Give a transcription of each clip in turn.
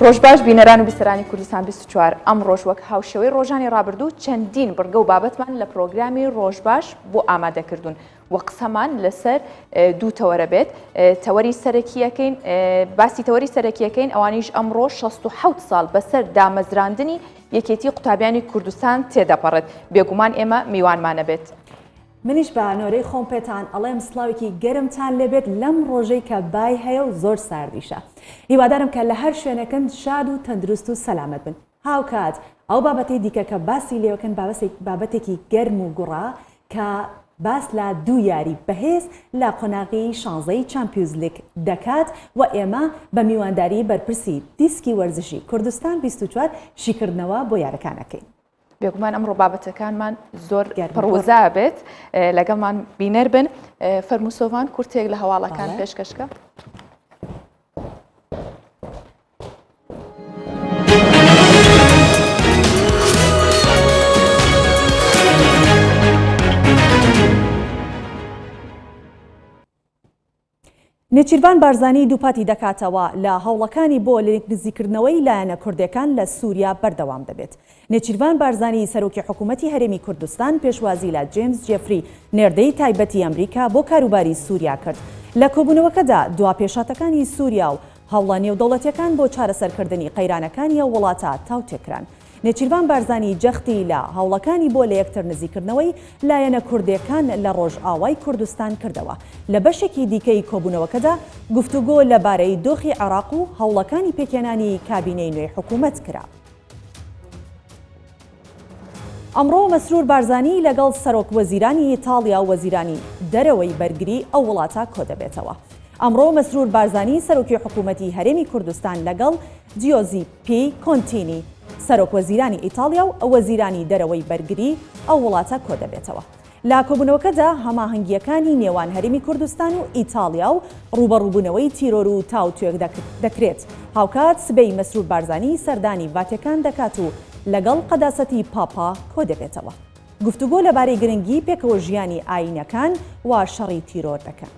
ڕۆژباش بینەران و بیسەرانی کوردستان 24 ئەمڕۆش وەک هاوشێوەی ڕۆژانی ڕابردوو چەندین بڕگە و بابەتمان لە پرۆگرامی ڕۆژباش بۆ ئامادەکردوون و قسەمان لەسەر دوو تەوەرە بێت تەوەری سەرەکیەکەین باسی تەوەری سەرەکیەکەین ئەوانیش ئەمڕۆ 16 ساڵ بەسەر دامەزراندنی یەکێتی قوتابیانی کوردستان تێدەپەڕێت بێگومان ئێمە میوانمانە بێت. منیش بە نۆرەی خۆم پێتان ئەڵێم سڵاوێکی گەرمتان لێبێت لەم ڕۆژەی کە بای هەیە و زۆر ساردیشە هیوادارم کە لە هەر شوێنێکن شاد و تەندروست و سەلامەت بن هاوکات ئەو بابەتەی دیکە کە باسی لێوەکەن بابەتێکی گەرم و گوڕە کە باس لە دوو یاری بەهێز لە قۆناغی شانزەی چامپیوزلیگ دەکات و ئێمە بە میوانداری بەرپرسی دیسکی وەرزشی کوردستان 24 شیکردنەوە بۆ یارەکان ئەکەین. بێگومان ئەمڕۆ بابەتەکانمان زۆر پڕوزا بێت لەگەڵمان بینەر بن فەرموسۆڤان کورتێک لە هەواڵەکان پێشکەشکە. نێچیرڤان بارزانی دووپاتی دەکاتەوە، لە هەوڵەکانی بۆ لێکنزیکردنەوەی لایەنە کوردێکان لە سووریا بەردەوام دەبێت. نێچیرڤان بارزانی سەرۆکی حکوومەتی هەرێمی کوردستان پێشوازی لە جێمس جێفری نێردەی تایبەتی ئەمریکا بۆ کاروباری سووریا کرد. لە کۆبوونەوەکەدا دوا پێشهاتەکانی سووریا و هەوڵە نێودەوڵەتییەکان بۆ چارەسەرکردنی قەیرانەکانی ئەو وڵاتە تاوتوێ کران. نێچیرڤان بارزانی جەختی لە هەوڵەکانی بۆ لەیەکتر نزیککردنەوەی لایەنە کوردێکان لە ڕۆژئاوای کوردستان کردەوە. لە بەشێکی دیکەی کۆبوونەوەکەدا گفتوگۆ لەبارەی دۆخی عێراق و هەوڵەکانی پێکهێنانی کابینەی نوێی حکوومەت کرا. ئەمڕۆ مەسرور بارزانی لەگەڵ سەرۆک وەزیرانی ئیتاڵیا و وەزیرانی دەرەوەی بەرگری ئەو وڵاتە کۆدەبێتەوە. ئەمڕۆ مەسرور بارزانی سەرۆکی حکوومەتی هەرێمی کوردستان لەگەڵ جیۆزیپی کۆنتینی سەرۆک وەزیرانی ئیتاڵیا و وەزیرانی دەرەوەی بەرگری ئەو وڵاتە کۆدەبێتەوە. لە کۆبوونەوەکەدا هەماهەنگییەکانی نێوان هەرێمی کوردستان و ئیتاڵیا و ڕووبەڕووبوونەوەی تیرۆر و تاوتوێ دەکرێت. هاوکات سبەی مەسرور بارزانی سەردانی ڤاتێکان دەکات و لەگەڵ قەداسەتی پاپا کۆدەبێتەوە. گفتوگۆ لەبارەی گرنگی پێکەوەژیانی ئایینەکان و شەڕی تیرۆر دەکەن.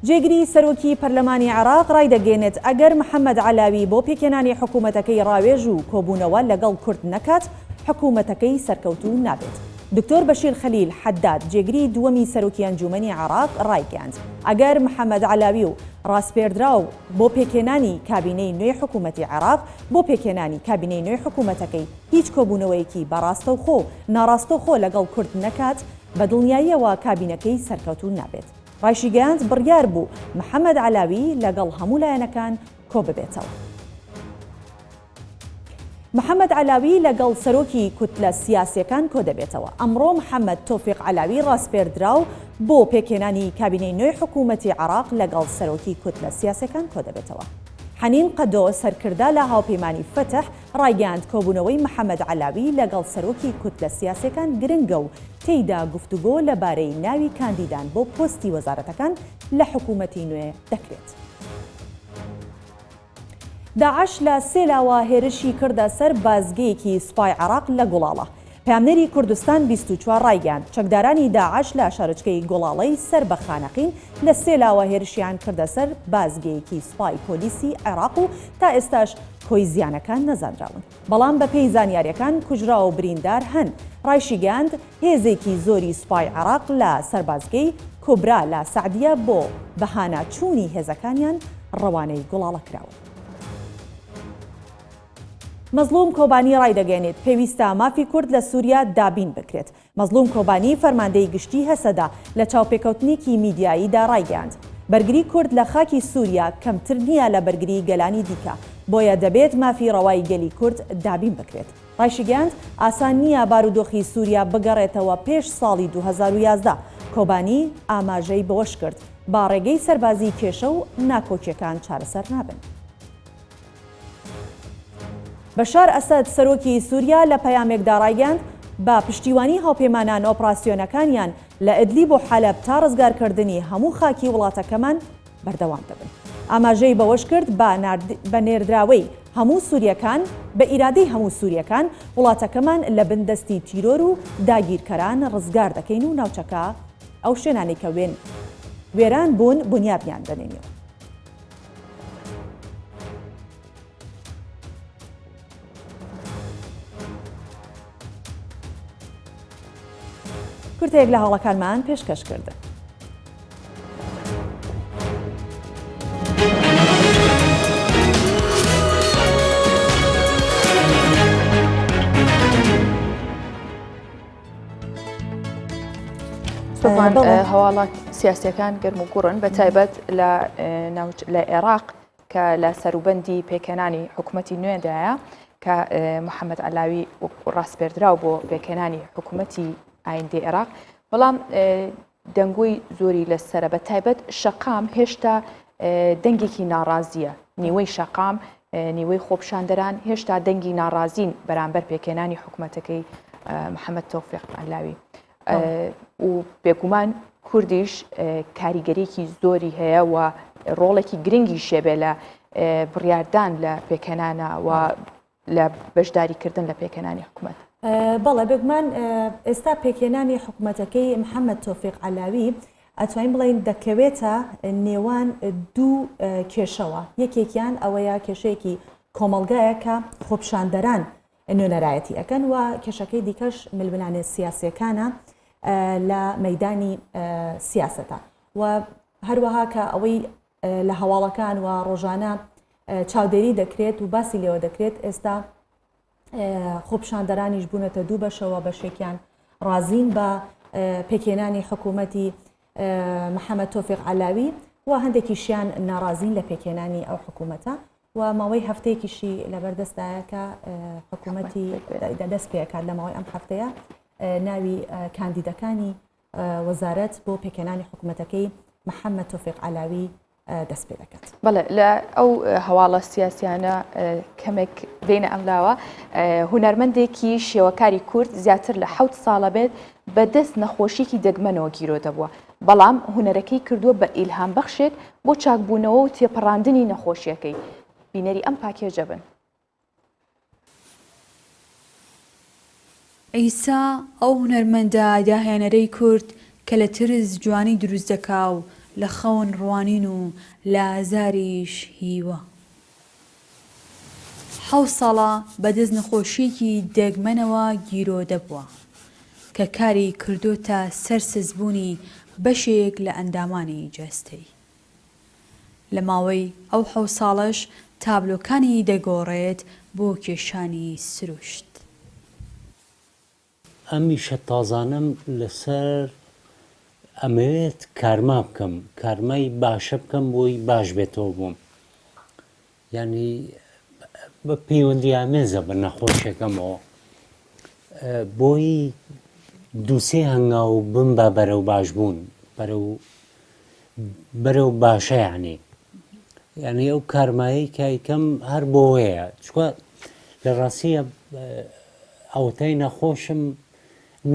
جێگری سەرۆکی پەرلەمانی عێراق ڕایدەگەیەنێت، ئەگەر محەمەد عەلاوی بۆ پێکهێنانی حکومەتەکەی ڕاوێژ و کۆبوونەوە لەگەڵ کورد نەکات، حکومەتەکەی سەرکەوتوو نابێت. دکتۆر بەشیر خەلیل حەداد، جێگری دووەمی سەرۆکی ئەنجوومەنی عێراق ڕایگەیاند، ئەگەر محەمەد عەلاوی و ڕاسپێردراو بۆ پێکهێنانی کابینەی نوێی حکومەتی عێراق بۆ پێکهێنانی کابینەی نوێی حکومەتەکەی هیچ کۆبوونەوەیەکی بە ڕاستەوخۆ و ناڕاستەوخۆ لەگەڵ کورد نەکات، بە دڵنیاییەوە کابینەکەی سەرکەوتوو نابێت. ڕایشیگەیاند، بڕیار بوو محەمەد عەلاوی لەگەڵ هەموو لایەنەکان کۆببێتەوە. محەمەد عەلاوی لەگەڵ سەرۆکی کوتلە سیاسیەکان کۆدەبێتەوە. ئەمڕۆ محەمەد تۆفیق عەلاوی ڕاسپێردراو بۆ پێکهێنانی کابینەی نوێی حکوومەتی عێراق لەگەڵ سەرۆکی کوتلە سیاسیەکان کۆدەبێتەوە. حەنین قەدۆ سەرکردە لە هاوپەیمانی فەتح ڕایگەیاند کۆبوونەوەی محەمەد عەلاوی لەگەڵ سەرۆکی کوتلە سیاسیەکان گرنگە و تێیدا گفتوگۆ لەبارەی ناوی کاندیدان بۆ پۆستی وەزارەتەکان لە حکوومەتی نوێ دەکرێت. داعش لە سێ لاوە هێرشی کردە سەر بازگەیەکی سوپای عێراق لە گوڵاڵە. پەیامنێری کوردستان 24 ڕایگەیاند، چەکدارانی داعش لە شارۆچکەی گوڵاڵەی سەر بە خانەقین لە سێ لاوە هێرشیان کردە سەر بازگەیەکی سوپای پۆلیسی عێراق و تا ئێستاش کۆی زیانەکان نەزانراون، بەڵام بەپێی زانیارییەکان کوژراو و بریندار هەن. ڕایشیگەیاند، هێزێکی زۆری سوپای عێراق لە سەربازگەی کوبرا لە سەعدیە بۆ بەهاناچوونی هێزەکانیان ڕەوانەی گوڵاڵە کراون. مەزڵوم کۆبانی ڕایدەگەیەنێت، پێویستە مافی کورد لە سووریا دابین بکرێت. مەزڵوم کۆبانی فەرماندەی گشتی هەسەدە لە چاوپێکەوتنێکی میدیاییدا ڕایگەیاند، بەرگری کورد لە خاکی سووریا کەمتر نییە لە بەرگری گەلانی دیکە، بۆیە دەبێت مافی ڕەوای گەلی کورد دابین بکرێت. ڕایشیگەیاند، ئاسان نییە بارودۆخی سووریا بگەڕێتەوە پێش ساڵی 2011. کۆبانی ئاماژەی بەوەشکرد، بە ڕێگەی سەربازی کێشە و ناکۆکییەکان چارەسەر نابن. بەشار ئەسەد، سەرۆکی سووریا لە پەیامێکدا ڕایگەیاند، بە پشتیوانی هاوپەیمانان ئۆپراسیۆنەکانیان لە ئیدلیب و حەلەب تا ڕزگارکردنی هەموو خاکی وڵاتەکەمان بەردەوام دەبن. ئاماژەی بەوەشکرد، بە نێردراوەی هەموو سوورییەکان، بە ئیرادەی هەموو سوورییەکان، وڵاتەکەمان لە بن دەستی تیرۆر و داگیرکەران ڕزگار دەکەین و ناوچەکە ئەو شوێنانەی کە وێران بوون بونیادیان دەنێینەوە. کورتەیەک لە هەواڵەکانمان پێشکەش کردن. سۆفان هەواڵە سیاسەکان گەرم و گوڕن بە تایبەت لە لە عێراق کە لە سەروبەندی پێکهێنانی حکوومەتی نوێدایە کە محەممەد علاوی ڕاسپێردراو بۆ پێکهێنانی حکوومەتی ئایندەی عێراق بەڵام دەنگۆی زۆری لەسرە بە تایبەت شەقام هێشتا دەنگێکی ناڕازیە نیوەی شەقام نیوەی خۆپشاندەران هێشتا دەنگی ناڕازین بەرامبەر پێکهێنانی حکوومەتەکەی محەممەد تۆفیق علاوی و بێگومان کوردیش کاریگەریکی زۆری هەیە و ڕۆڵێکی گرنگی شێبێ لە بڕیاردان لە پێکهێنانە و لە بەشداریکردن لە پێکهێنانی حکوومەت. بەڵێ بێگومان ئێستا پێکهێنانی حکوومەتەکەی محەممەد تۆفیق عەلاوی ئەتوانین بڵێین دەکەوێتە نێوان دوو کێشەوە یەکێکیان ئەوەیە کێشەیەکی کۆمەڵگایە کە خۆپیشاندەران نوێنەرایەتی ئەکەن و کێشەکەی دیکەش ململانێ سیاسیەکانە لە مەدانی سیاسەتە و هەروەها کە ئەوەی لە هەواڵەکان و ڕۆژانە چاودێری دەکرێت و باسی لێوە دەکرێت ئێستا خۆپشاندەرانیش بوونەتە دوو بەشەوە بەشێکیان ڕازین بە پێکێنانی حکوومەتی محەممەد تۆفیق علاوی و هەندێکیشیان ناڕازین لە پێکێنانی ئەو حکوومەتە و ماوەی هەفتەیەکیشی لەبەردەستدایە کە حکوومەتی دەست پێکات لە ماوەی ئەم هەفتەیە ناوی کاندیدەکانی وەزارەت بۆ پێکهێنانی حکوومەتەکەی محەممەد تۆفیق عەلاوی دەست پێ دەکات. بەڵێ لە ئەو هەواڵە سیاسیانە کەمێک دێنە ئەملاوە هونەرمەندێکی شێوەکاری کورد زیاتر لە حەوت ساڵە بێت بە دەست نەخۆشیکی دەگمەنەوە گیرۆدە بووە بەڵام هونەرەکەی کردووە بە ئیلهام بەخشێک بۆ چاکبوونەوە و تێپەڕاندنی نەخۆشیەکەی بینەری ئەم پاکێجە بن. عیسا، ئەو هونەرمەندە داهێنەرەی کورد کە لە ترس جوانی دروست دەکا و لە خەون ڕوانین و لە ئازاریش هیوا. حەوت ساڵە بە دەست نەخۆشییەکی دەگمەنەوە گیرۆدە بووە، کە کاری کردۆتە سەر سستبوونی بەشێک لە ئەندامانی جەستەی. لە ماوەی ئەو حەوت ساڵەش تابلۆکانی دەگۆڕێت بۆ کێشانی سروشت. ئەم ئیشە تازانەم لەسەر ئەمەوێت کارما بکەم کارمای باشە بکەم بۆی باش بێتەوە بۆم یانی بە پەیوەندی ئامێزە بە نەخۆشیەکەمەوە بۆی دووسێ هەنگاو بم بە بەرەو باش بوون بەرەو بەرەو باشە یعنی یعنی ئەو کارمایەی کایکەم هەر بۆیە چکە لە ڕاستیە ئەوتای نەخۆشم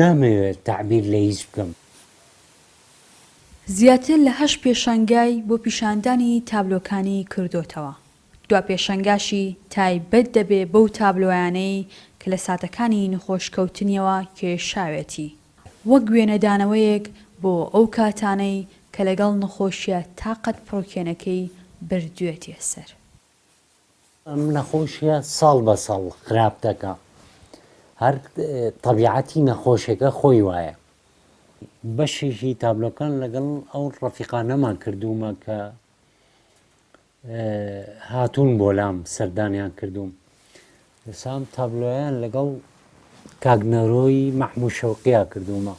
نامەوێت تەعبیر لە هیچ بکەم. زیاتر لە هەشت پێشانگای بۆ پیشاندانی تابلۆکانی کردۆتەوە، دوا پێشانگاشی تایبەت دەبێ بەو تابلۆیانەی کە لە ساتەکانی نەخۆشکەوتنیەوە کێشاوێتی، وەک وێنەدانەوەیەک بۆ ئەو کاتانەی کە لەگەڵ نەخۆشیە تاقەت پڕوکێنەکەی بردوێتیە سەر. ئەم نەخۆشیە ساڵ بە ساڵ خراپ دەکا هەر تەبیعەتی نەخۆشەکە خۆی وایە بەشێکی تابلۆکان لەگەڵ ئەو ڕەفیقانەمان کردوومە کە هاتوون بۆ لام سەردانیان کردووم سام تابلۆیان لەگەڵ کاک نەرۆی مەحموو شەوقیا کردوومە.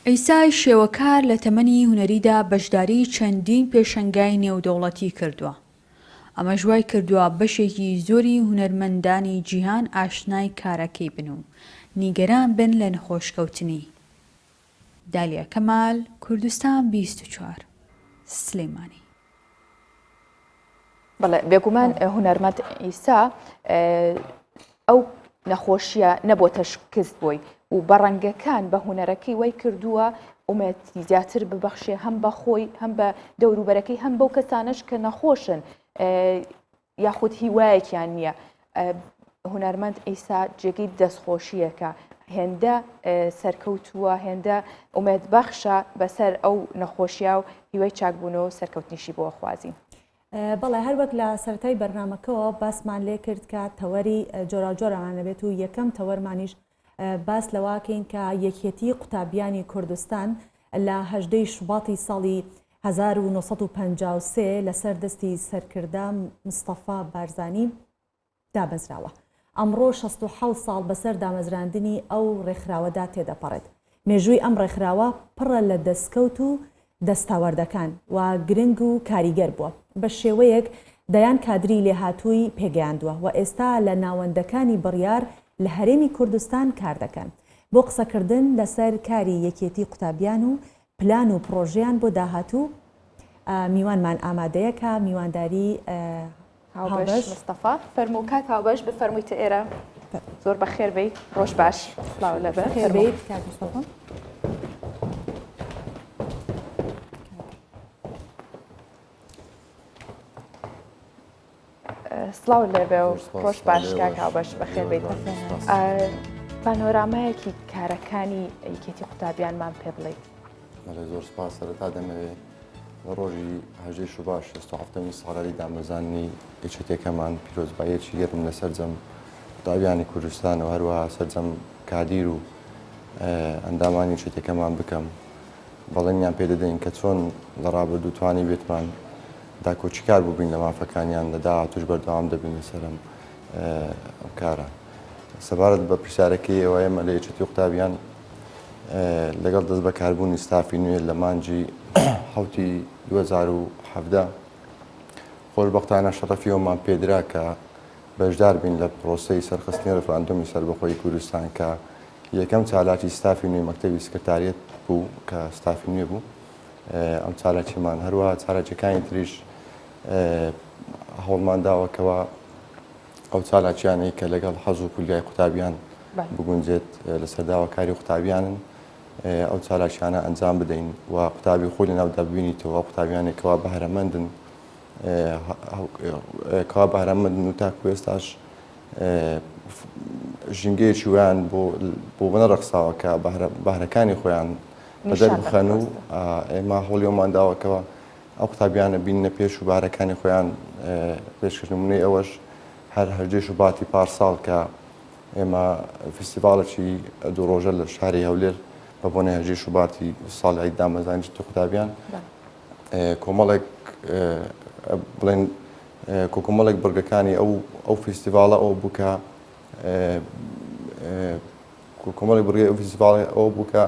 عیسای شێوەکار لە تەمەنی هونەریدا بەشداری چەندین پێشەنگای نێودەوڵەتی کردووە، ئەمەش وای کردووە بەشێکی زۆری هونەرمەندانی جیهان ئاشنای کارەکەی بن و نیگەران بن لە نەخۆشکەوتنی. دالیا کەمال، کوردستان 24، سلێمانی. بەڵێ بێگومان هونەرمەند عیسا ئەو نەخۆشیە نەبۆتە شکست بۆی و بە ڕەنگەکان بە هوەرەکەی وای کردووە ئومێت زیاتر ببەخشێ هەم بە خۆی هەم بە دەوروبەرەکەی هەم بەو کەسانش کە نەخۆشن یاخود هیوایەکیان نییە هونەرمەند ئیسا جێگەی دەستخۆشیەکە هێندە سەرکەوتووە هێندە ئومێد بەخشە بەسەر ئەو نەخۆشیە و هیوای چاکبوونەوە و سەرکەوتنیشی بۆ خوازین. بەڵێ هەر وەک لە سەرەتای بەرنامەکەوە باسمان لێ کرد کە تەوەری جۆراوجۆرمان دەبێت و یەکەم تەوەرمانیش. باس لەوەکەین کە یەکێتی قوتابیانی کوردستان لە هەژدەی شوباتی ساڵی 1953 لەسەر دەستی سەرکردە مستەفا بارزانی دامەزراوە. ئەمڕۆ 67 ساڵ بەسەر دامەزراندنی ئەو ڕێکخراوەدا تێدەپەڕێت. مێژووی ئەم ڕێکخراوە پڕە لە دەستکەوت و دەستاوەردەکان و گرنگ و کاریگەر بووە، بە شێوەیەک دەیان کادری لێهاتووی پێگەیاندووە و ئێستا لە ناوەندەکانی بڕیار لە هەرێمی کوردستان کاردەکەن. بۆ قسەکردن لەسەر کاری یەکێتی قوتابیان و پلان و پڕۆژەیان بۆ داهاتوو میوانمان ئامادەیە کە میوانداری هاوبەش مستەفا فەرموو کاک هاوبەش بفەرموویتە ئێرە زۆر بەخێر بێی ڕۆژ باش سڵاو لە بە خێر بێیت کاک مستەفا. سڵاو لێبێ و ڕۆژ باش کاک هاوبەش بەخێر بێیت پانۆرامایەکی کارەکانی یەکێتی قوتابیانمان پێ بڵێیت. بەڵێ زۆر سپاس سەرەتا دەمەوێت لە ڕۆژی هەژدەی شوبات 67 ساڵیادی دامەزاندنی یەکێتیەکەمان پیرۆزباییەکی گەرم لە سەرجەم قوتابیانی کوردستان و هەروەها سەرجەم کادیر و ئەندامانی یەکێتیەکەمان بکەم بەڵێنیان پێدەدەین کە چۆن لە ڕابردوو توانی بێتمان داکۆکیکار بووبین لە مافەکانیان لە داهاتووش بەردەوام دەبین لەسەر ئەم کارە. سەبارەت بە پرسیارەکەی ئێوە ئێمە لە یەکێتی قوتابیان لەگەڵ دەست بەکاربوونی ستافی نوێ لە مانگی حوتی 2017 خۆشبەختانە شەڕەفی ئەومان پێدرا کە بەشدار بین لە پرۆسەی سەرخستنی ڕفراندۆمی سەربەخۆی کوردستان کە یەکەم چالاکی ستافی نوێی مەکتەبی سکرتاریەت بوو کە ستافی نوێ بوو ئەم چالاکیمان هەروەها چالاکیەکانی تریش هەوڵمان داوە کەوا ئەو چالاکیانەی کە لەگەڵ حەز و خولیای قوتابیان بگونجێت لەسەر داواکاری قوتابیانن ئەو چالاکیانە ئەنجام بدەین و قوتابی خۆی لەناودا ببینیتەوە قوتابیانێک کەوا بەهرەمەندن کەوا بەهرەمەندن و تاکو ئێستاش ژینگەیەکی ویان بۆ بۆ بنەڕەخساوە کە بەهرەکانی خۆیان بەدەر بخەن و ئێمە هەوڵی ئەومان داوە کەوا ئەو قوتابیانە بیننە پێش و بارەکانی خۆیان پێشکەش نمونەی ئەوەش هەر هەژدەی شوباتی پارساڵ کە ئێمە فیستیڤاڵێکی دوو ڕۆژە لە شاری هەولێر بە بۆنەی هەژدەی شوباتی ساڵی دامەزرانی قوتابیان کۆمەڵێک بڵێن کۆکۆمەڵێک بڕگەکانی ئەو ئەو فیستیڤاڵە ئەو بوو کە کۆمەڵێک بڕگەی ئەو فیستیڤاڵی ئەو بوو کە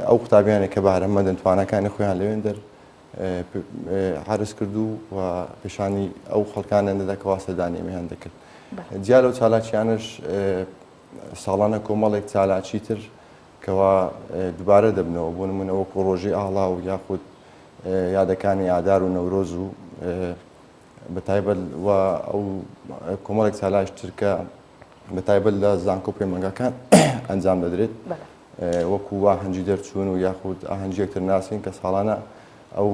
ئەو قوتابیانێک کە بەهرەمەندن تواناکانی خۆیان لەوێن دەر عەرز کرد و و پیشانی ئەو خەڵکانە نەدا کەوا سەردانی ئێمەیان دەکرد. جیا لەو چالاکیانەش ساڵانە کۆمەڵێک چالاکی تر کەوا دووبارە دەبنەوە بۆ نمونە وەکو ڕۆژی ئاڵا و یاخود یادەکانی ئادار و نەورۆز و بەتایبەت و ئەو کۆمەڵێک چالاکی تر کە بەتایبەت لە زانکۆ پەیمانگاکان ئەنجام دەدرێت وەکو ئاهەنگی دەرچوون و یاخود ئاهەنگی یەکتر ناسین کە ساڵانە ئەو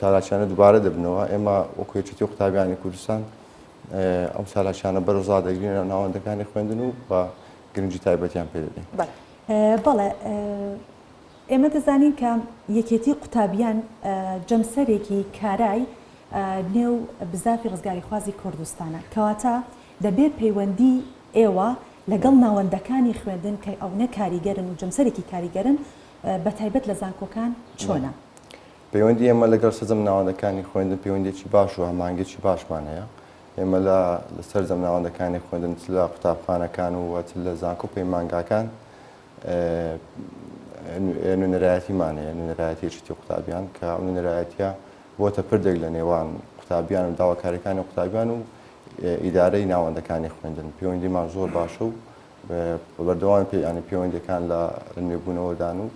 چالاکیانە دووبارە دەبنەوە ئێمە وەکو یەکێتی قوتابیانی کوردستان ئەو چالاکیانە بەرزا دەگرین ناوەندەکانی خوێندن و بە گرنگی تایبەتیان پێ دەدەین. بەڵێ ئێمە دەزانین کە یەکێتی قوتابیان جەمسەرێکی کارای نێو بزافی ڕزگاریخوازی کوردستانە کەواتە دەبێ پەیوەندی ئێوە لەگەڵ ناوەندەکانی خوێندن کە ئەونە کاریگەرن و جەمسەرێکی کاریگەرن بە تایبەت لە زانکۆکان چۆنە؟ پەیوەندی ئێمە لەگەڵ سەرجەم ناوەندەکانی خوێندن پەیوەندیەکی باش و هەماهەنگیەکی باشمان هەیە. ئێمە لە سەرجەم ناوەندەکانی خوێندن چ لە قوتابخانەکان و چ لە زانکۆ و پەیمانگاکان نوێنەرایەتیمان هەیە، نوێنەرایەتی یەکێتی قوتابیان کە ئەو نوێنەرایەتیە بۆتە پردێک لە نێوان قوتابیان و داواکاریەکانی قوتابیان و ئیدارەی ناوەندەکانی خوێندن. پەیوەندیمان زۆر باشە و بە بەردەوامی پێ پەیوەندیەکان لە نوێبوونەوەدان و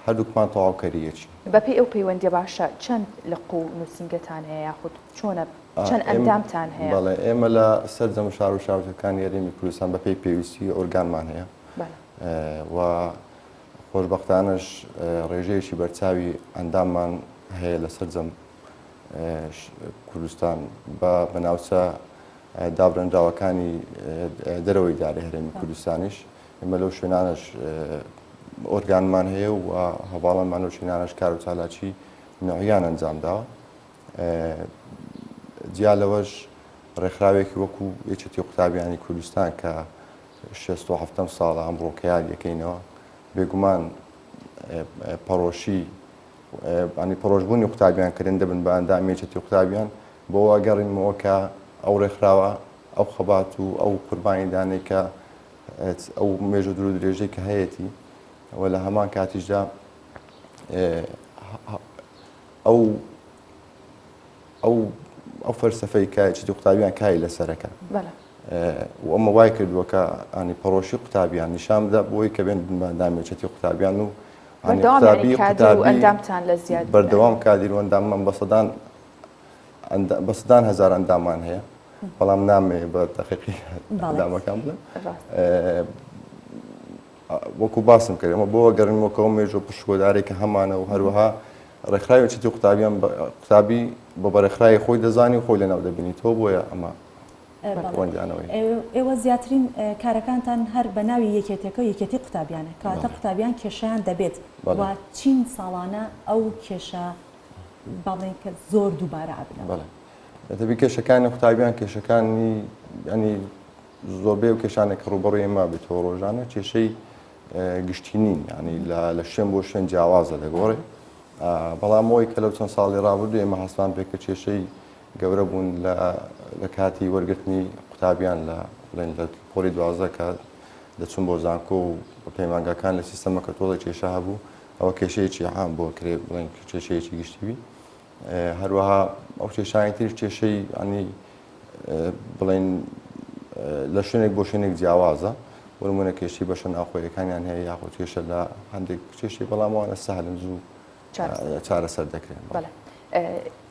هەردووکمان تەواوکەری یەکین. بەپێی ئەو پەیوەندیە باشە چەند لق و نووسینگەتان هەیە یاخود چۆنە چەند ئەندامتان هەیە؟ بەڵێ ئێمە لە سەرجەم شار و شارۆچکەکانی هەرێمی کوردستان بەپێی پێویستی ئۆرگانمان هەیە و خۆشبەختانەش ڕێژەیەکی بەرچاوی ئەنداممان هەیە لە سەرجەم کوردستان بە ناوچە دابڕێنراوەکانی دەرەوەی دارەی هەرێمی کوردستانیش ئێمە لەو شوێنانەش ئۆرگانمان هەیە و هەواڵانمان لەو شوێنانەش کار و چالاکی نوعیان ئەنجام داوە. جیا لەوەش ڕێکخراوێکی وەکو یەکێتی قوتابیانی کوردستان کە. 67 ساڵە ئەمڕۆ کە یاد یەکەینەوە بێگومان پەڕۆشی ینی پەڕۆشبوونی قوتابیان کردن دەبن بە ئەندامی یەکێتی قوتابیان بۆ ئەگەڕینمەوە کە ئەو ڕێکخراوە ئەو خەبات و ئەو قوربانیدانەی کە ئەو مێژوو دوور و درێژەی کە هەیەتی و لە هەمان کاتیشدا ئەو ئەو ئەو فەلسەفەی کە یەکێتی قوتابیان کاری لەسەرەکە و ئەمە وای کردووە کە ئەنی پەڕۆشی قوتابیان نیشان بدا بۆی کە بێن بەندامی یەکێتی قوتابیان و ئەندامتان لە زیاد بەردەوام کادیر و ئەنداممان بە سەدان بە سەدان هەزار ئەندامان هەیە بەڵام نامێ بە دەقیقی ئەندامەکان بڵێم وەکو باسم کرد ئەمە بۆ گەرنمەکەەوە مێژوو پشکۆدارێک کە هەمانە و هەروەها ڕێکخراوی چیتی قوتابیان قوتابی بە بەڕێکخراوی خۆی دەزانی و خۆی لەناو دەبینیتەوە بۆیە ئەمە ڕەنگدانەوەی. ئێوە زیاترین کارەکانتان هەر بە ناوی یەکێتیەکە و یەکێتی قوتابیانە، کەواتە قوتابیان کێشەیان دەبێت و چین ساڵانە ئەو کێشە با بڵێین کە زۆر دووبارە ئەبنەوە. بەڵێ دەبی کێشەکانی قوتابیان کێشەکانی ینی زۆربەی ئەو کێشانێک کە ڕووبەڕووی ئێمە بێتەوە ڕۆژانە کێشەی گشتی نین ینی لە شوێن بۆ شوێن جیاوازە دەگۆڕێ بەڵام ئەوەی کە لەو چەند ساڵی ڕابردوو ئێمە هەستمان پێ کە کێشەی گەورە بوون لە لە کاتی وەرگرتنی قوتابیان لە بڵێن لە پۆلی 12 کە دەچون بۆ زانکۆ و پەیمانگاکان لە سیستەمەکە تۆڵێک کێشە هەبوو ئەوە کێشەیەکی عام بۆ کرێ بڵێن کێشەیەکی گشتی بی هەروەها ئەو کێشانی تریش کێشەی ینی بڵێن لە شوێنێک بۆ شوێنێک جیاوازە بۆ نمونە کێشەی بەشە ناوخۆیەکانیان هەیە یاخود کێشە لە هەندێک کێشەی بەڵام ئەوانە سەهلن زوو چارەسەر دەکرێن. بەڵێ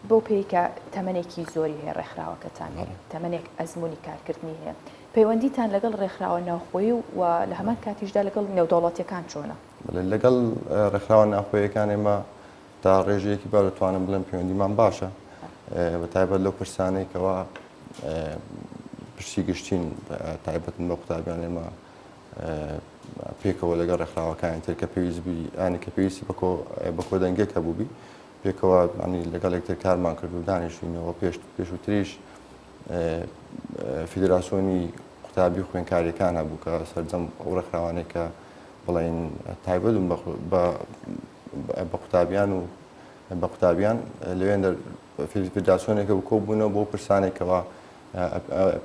بەو پێی کە تەمەنێکی زۆری هەیە ڕێکخراوەکەتان تەمەنێک ئەزمموی کارکردنی هەیە پەیوەندیتان لەگەڵ ڕێکخراوە ناوخۆی و لە هەمان کاتیشدا لەگەڵ نێودەوڵەتیەکان چۆنە؟ لەگەڵ ڕێکخراوە ناوخۆیەکان ئێمە تا ڕێژەیەکی با دەتوانم بڵێم پەیوەندیمان باشە بە تایبەت لەو پرسانەی کەوا پرسی گشتین تایبەتن بە قوتابیان ئێمە پێکەوە لەگەڵ ڕێکخراوەکانی تر کە پێویست بی ینی کە پێویستی بە کۆدەنگێک هەبووبی پێکەوە ینی لەگەڵ یەکتر کارمان کرد و دانیشتینەوە پێش پێشووتریش فیدراسیۆنی قوتابی خوێنکاریەکان هەبوو کە سەرجەم ئەو ڕێکخراوانەی کە بڵێن تایبەت بە بە قوتابیان و بە قوتابیان لەوێن فیدراسیۆنێکە و کۆبوونەوە بۆ پرسانێکەوە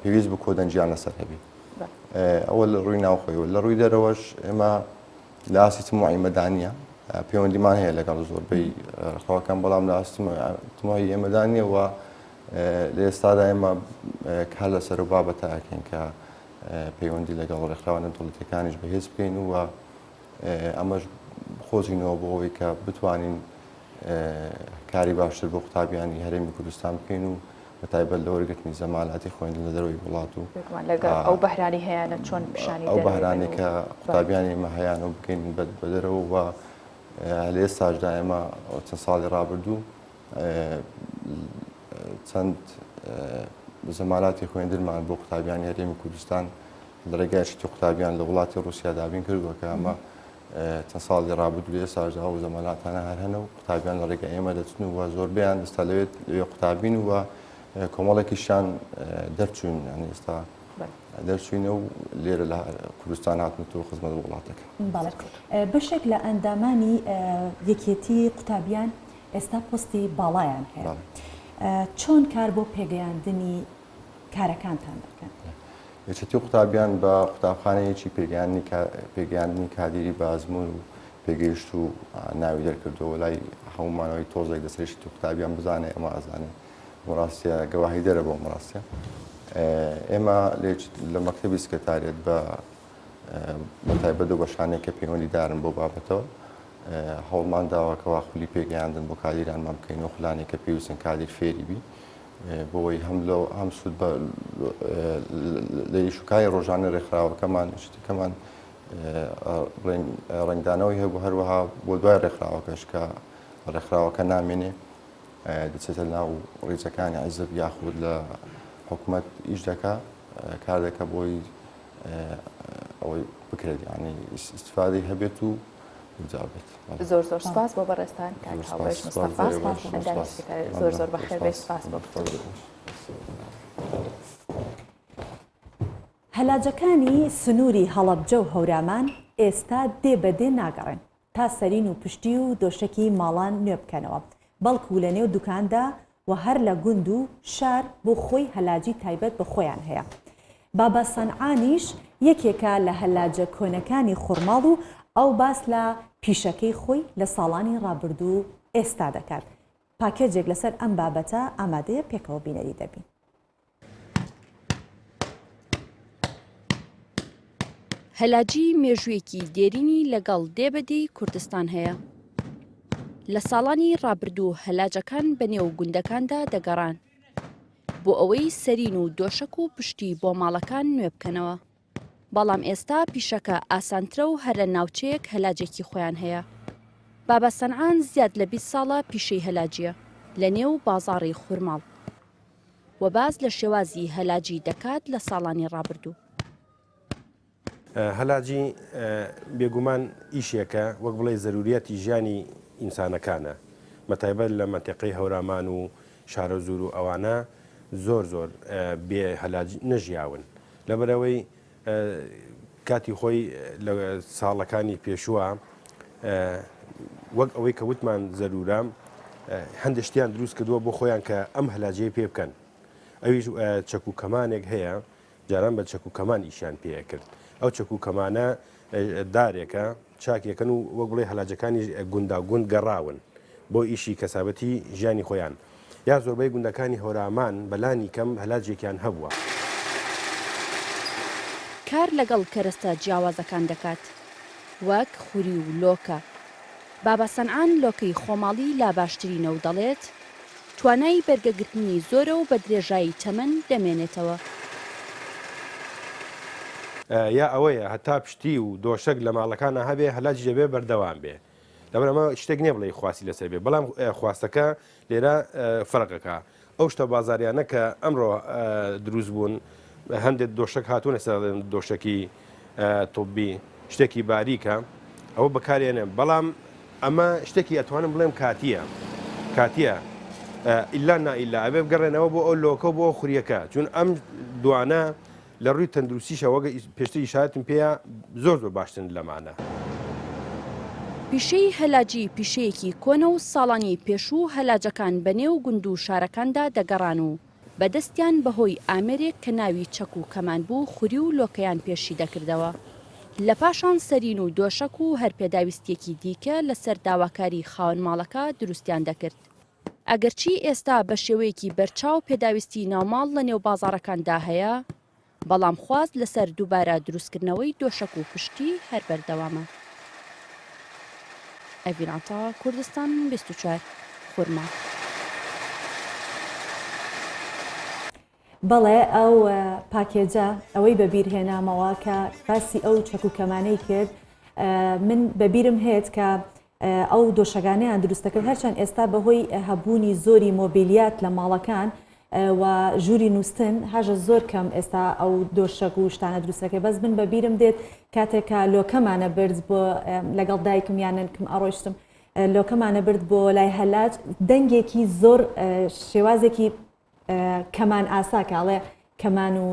پێویست بە کۆدەنگیان لەسەر هەبی ئەوە لە ڕووی ناوخۆیەوە لە ڕووی دەرەوەش ئێمە لە ئاستی تموعی مەدانیە پەیوەندیمان هەیە لەگەڵ زۆربەی ڕێکخراوەکان بەڵام لە ئاستی تموعی ئێمەدا نییە و لە ئێستادا ئێمە کار لەسەر و بابەتە ئەکەین کە پەیوەندی لەگەڵ ڕێکخراوە نێودەوڵەتیەکانیش بەهێز بکەین و ئەمەش بخۆزینەوە بۆ ئەوەی کە بتوانین کاری باشتر بۆ قوتابیانی هەرێمی کوردستان بکەین و بە تایبەت لە وەرگرتنی زەمالاتی خوێندن لە دەرەوەی وڵات و بێگومان لەگەڵ ئەو بەهرانی هەیانە چۆن پیشانی ئەو بەهرانەی کە قوتابیانی ئێمە هەیانە و بکەین بە دەرەوە و لە ئێستاشدا ئێمە چەند ساڵی ڕابردوو چەند زەمالاتی خوێندنمان بۆ قوتابیانی هەرێمی کوردستان لە ڕێگای شتی قوتابیان لە وڵاتی ڕوسیا دابین کردووە کە ئەمە چەند ساڵی ڕابردوو لە ئێستاشدا ئەو زەمالاتانە هەر هەنە و قوتابیان لە ڕێگای ئێمە دەچن و زۆربەیان ئێستا لەوێت لەوێ قوتابین و کۆمەڵێکیشیان دەرچوون یانی ئێستا دەرچوینە و لێرە لە کوردستان هاتنەوە خزمەت بۆ وڵاتەکە. بەڵێ بەشێک لە ئەندامانی یەکێتی قوتابیان ئێستا پۆستی باڵایان هەیە چۆن کار بۆ پێگەیاندنی کارەکانتان دەکەن؟ یەکێتی قوتابیان بە قوتابخانەیەکی پێگەیاندنی کادیری بە ئەزموون و پێگەیشتوو ناوی دەرکردووە لای هەموومانەوەی تۆزێک لەسەر یەکێتی قوتابیان بزانێ ئەمە ئەزانێ ڕاستە گەواهیدەرە بۆ ڕاستە ئێمە لە مەکتەبی سکرتاریەت بە بە تایبەت و بەشانێک کە پەیوەندیدارن بۆ بابەتەوە هەوڵمان داوە کەوا خولی پێگەیاندن بۆ کادیرانمان بکەین و خولانێک کە پێویستن کادیر فێری بی بۆی هەم لەو هەم سوود بە لە ئیشوکاری ڕۆژانە ڕێکخراوەکەمان شتەکەمان ڕەنگدانەوەی هەبوو هەروەها بۆ دوای ڕێکخراوەکەش کە ڕێکخراوەکە نامێنێ دەچێتە ناو ڕیزەکانی حیزب یاخود لە حکومەت ئیش دەکا کار دەکە بۆی ئەوەی بکرێت یعنی ئیسیفادەی هەبێت و گونجاو بێت. زۆر زۆر سپاس بۆ بەڕێزتان کاک هاوبەش مستەفا ئەندامی سکرتاریەت زۆر زۆر بەخێر بێی سپاس بۆ گفتوگۆ. هەلاجەکانی سنووری هەڵەبجە و هەورامان ئێستا دێ بە دێ ناگەڕێن تا سەرین و پشتی و دۆشەکی ماڵان نوێ بکەنەوە، بەڵکو لە نێو دوکاندا و هەر لە گوند و شار بۆ خۆی هەلاجی تایبەت بە خۆیان هەیە. بابا سەنعانیش یەکێکە لە هەلاجە کۆنەکانی خورماڵ و ئەو باس لە پیشەکەی خۆی لە ساڵانی ڕابردوو و ئێستا دەکات. پاکێجێک لەسەر ئەم بابەتە ئامادەیە پێکەوە بینەری دەبین. هەلاجی مێژوویەکی دێرینی لەگەڵ دێ بە دێی کوردستان هەیە. لە ساڵانی ڕابردوو هەلاجەکان بە نێو گوندەکاندا دەگەڕان بۆ ئەوەی سەرین و دۆشەک و پشتی بۆ ماڵەکان نوێ بکەنەوە. بەڵام ئێستا پیشەکە ئاسانترە و هەر لە ناوچەیەک هەلاجێکی خۆیان هەیە. بابا سەنعان زیاد لە 20 ساڵە پیشەی هەلاجییە لە نێو بازاڕی خورماڵ. و باس لە شێوازی هەلاجی دەکات لە ساڵانی ڕابردوو. هەلاجی بێگومان ئیشێکە وەک بڵێی زەروریەتی ژیانی ئینسانەکانە بەتایبەت لە مەنتیقەی هەورامان و شارەزوور و ئەوانە زۆر زۆر بێ هەلاج نەژیاون لەبەرئەوەی کاتی خۆی لە ساڵەکانی پێشووە وەک ئەوەی کە وتمان زەرورە هەندێک شتیان دروست کردووە بۆ خۆیان کە ئەم هەلاجەیە پێ بکەن ئەویش چەک و کەمانێک هەیە جاران بە چەک و کەمان ئیشیان پێ کرد ئەو چەک و کەمانە دارێکە چاکێکن و وەک بڵێ هەلاجەکانی گوندا گوند گەڕاون بۆ ئیشی کەسابەتی ژیانی خۆیان یا زۆربەی گوندەکانی هەورامان بە لانی کەم هەلاجێکیان هەبووە. کار لەگەڵ کەرەستە جیاوازەکان دەکات وەک خوری و لۆکە. بابا سەنعان لۆکەی خۆماڵی لا باشترینە و دەڵێت، توانای بەرگەگرتنی زۆرە و بە درێژایی تەمەن دەمێنێتەوە. یا ئەوەیە هەتا پشتی و دۆشەک لە ماڵەکانا هەبێ هەلاجیش دەبێ بەردەوام بێ. لەبەر ئەمە شتێک نییە بڵێی خواستی لەسەر بێ، بەڵام خواستەکە لێرە فەرق ئەکا. ئەو شتە بازاریانە کە ئەمڕۆ دروست بوون، هەندێک دۆشەک هاتوون ئێستا دەڵێن دۆشەکی طبی، شتێکی باریکە، ئەوە بەکارێنێ، بەڵام ئەمە شتێکی ئەتوانم بڵێم کاتییە، کاتییە ئیلا نا ئیلا ئەبێ بگەڕێنەوە بۆ ئەو لۆکە و بۆ ئەو خوریەکە، چون ئەم دوانە لە ڕووی تەندروستیشەوە وەک پێشتر ئیشارەتم پێیا زۆر زۆر باشترن لەمانە. پیشەی هەلاجی پیشەیەکی کۆنە و ساڵانی پێشوو هەلاجەکان بە نێو گوند و شارەکاندا دەگەڕان و بە دەستیان بە هۆی ئامێرێک کە ناوی چەک و کەمان بوو خوری و لۆکەیان پێ شی دەکردەوە. لە پاشان سەرین و دۆشەک و هەر پێداویستییەکی دیکە لە سەر داواکاری خاوەن ماڵەکە دروستیان دەکرد. ئەگەرچی ئێستا بە شێوەیەکی بەرچاو پێداویستی ناوماڵ لە نێو بازاڕەکاندا هەیە، بەڵام خواست لەسەر دووبارە دروستکردنەوەی دۆشەک و پشتی هەر بەردەوامە. ئەڤین عەتا، کوردستان 24، خورماڵ. بەڵێ ئەو پاکێجە ئەوەی بەبیر هێنامەوە کە باسی ئەو چەک و کەمانەی کرد من بەبیرم هێت کە ئەو دۆشەگانەیان دروست دەکرد هەرچەند ئێستا بەهۆی هەبوونی زۆری مۆبیلیات لە ماڵەکان و ژووری نووستن هاژە زۆر کەم ئێستا ئەو دۆشەک و شتانە دروستەکەی بەس من بەبیرم دێت کاتێک کە لۆکەمانە برد بۆ لەگەڵ دایکم یان نەنکم ئەڕۆیشتم لۆکەمانە برد بۆ لای هەلاج دەنگێکی زۆر شێوازێکی کەمان ئاسا کە ئەڵێ کەمان و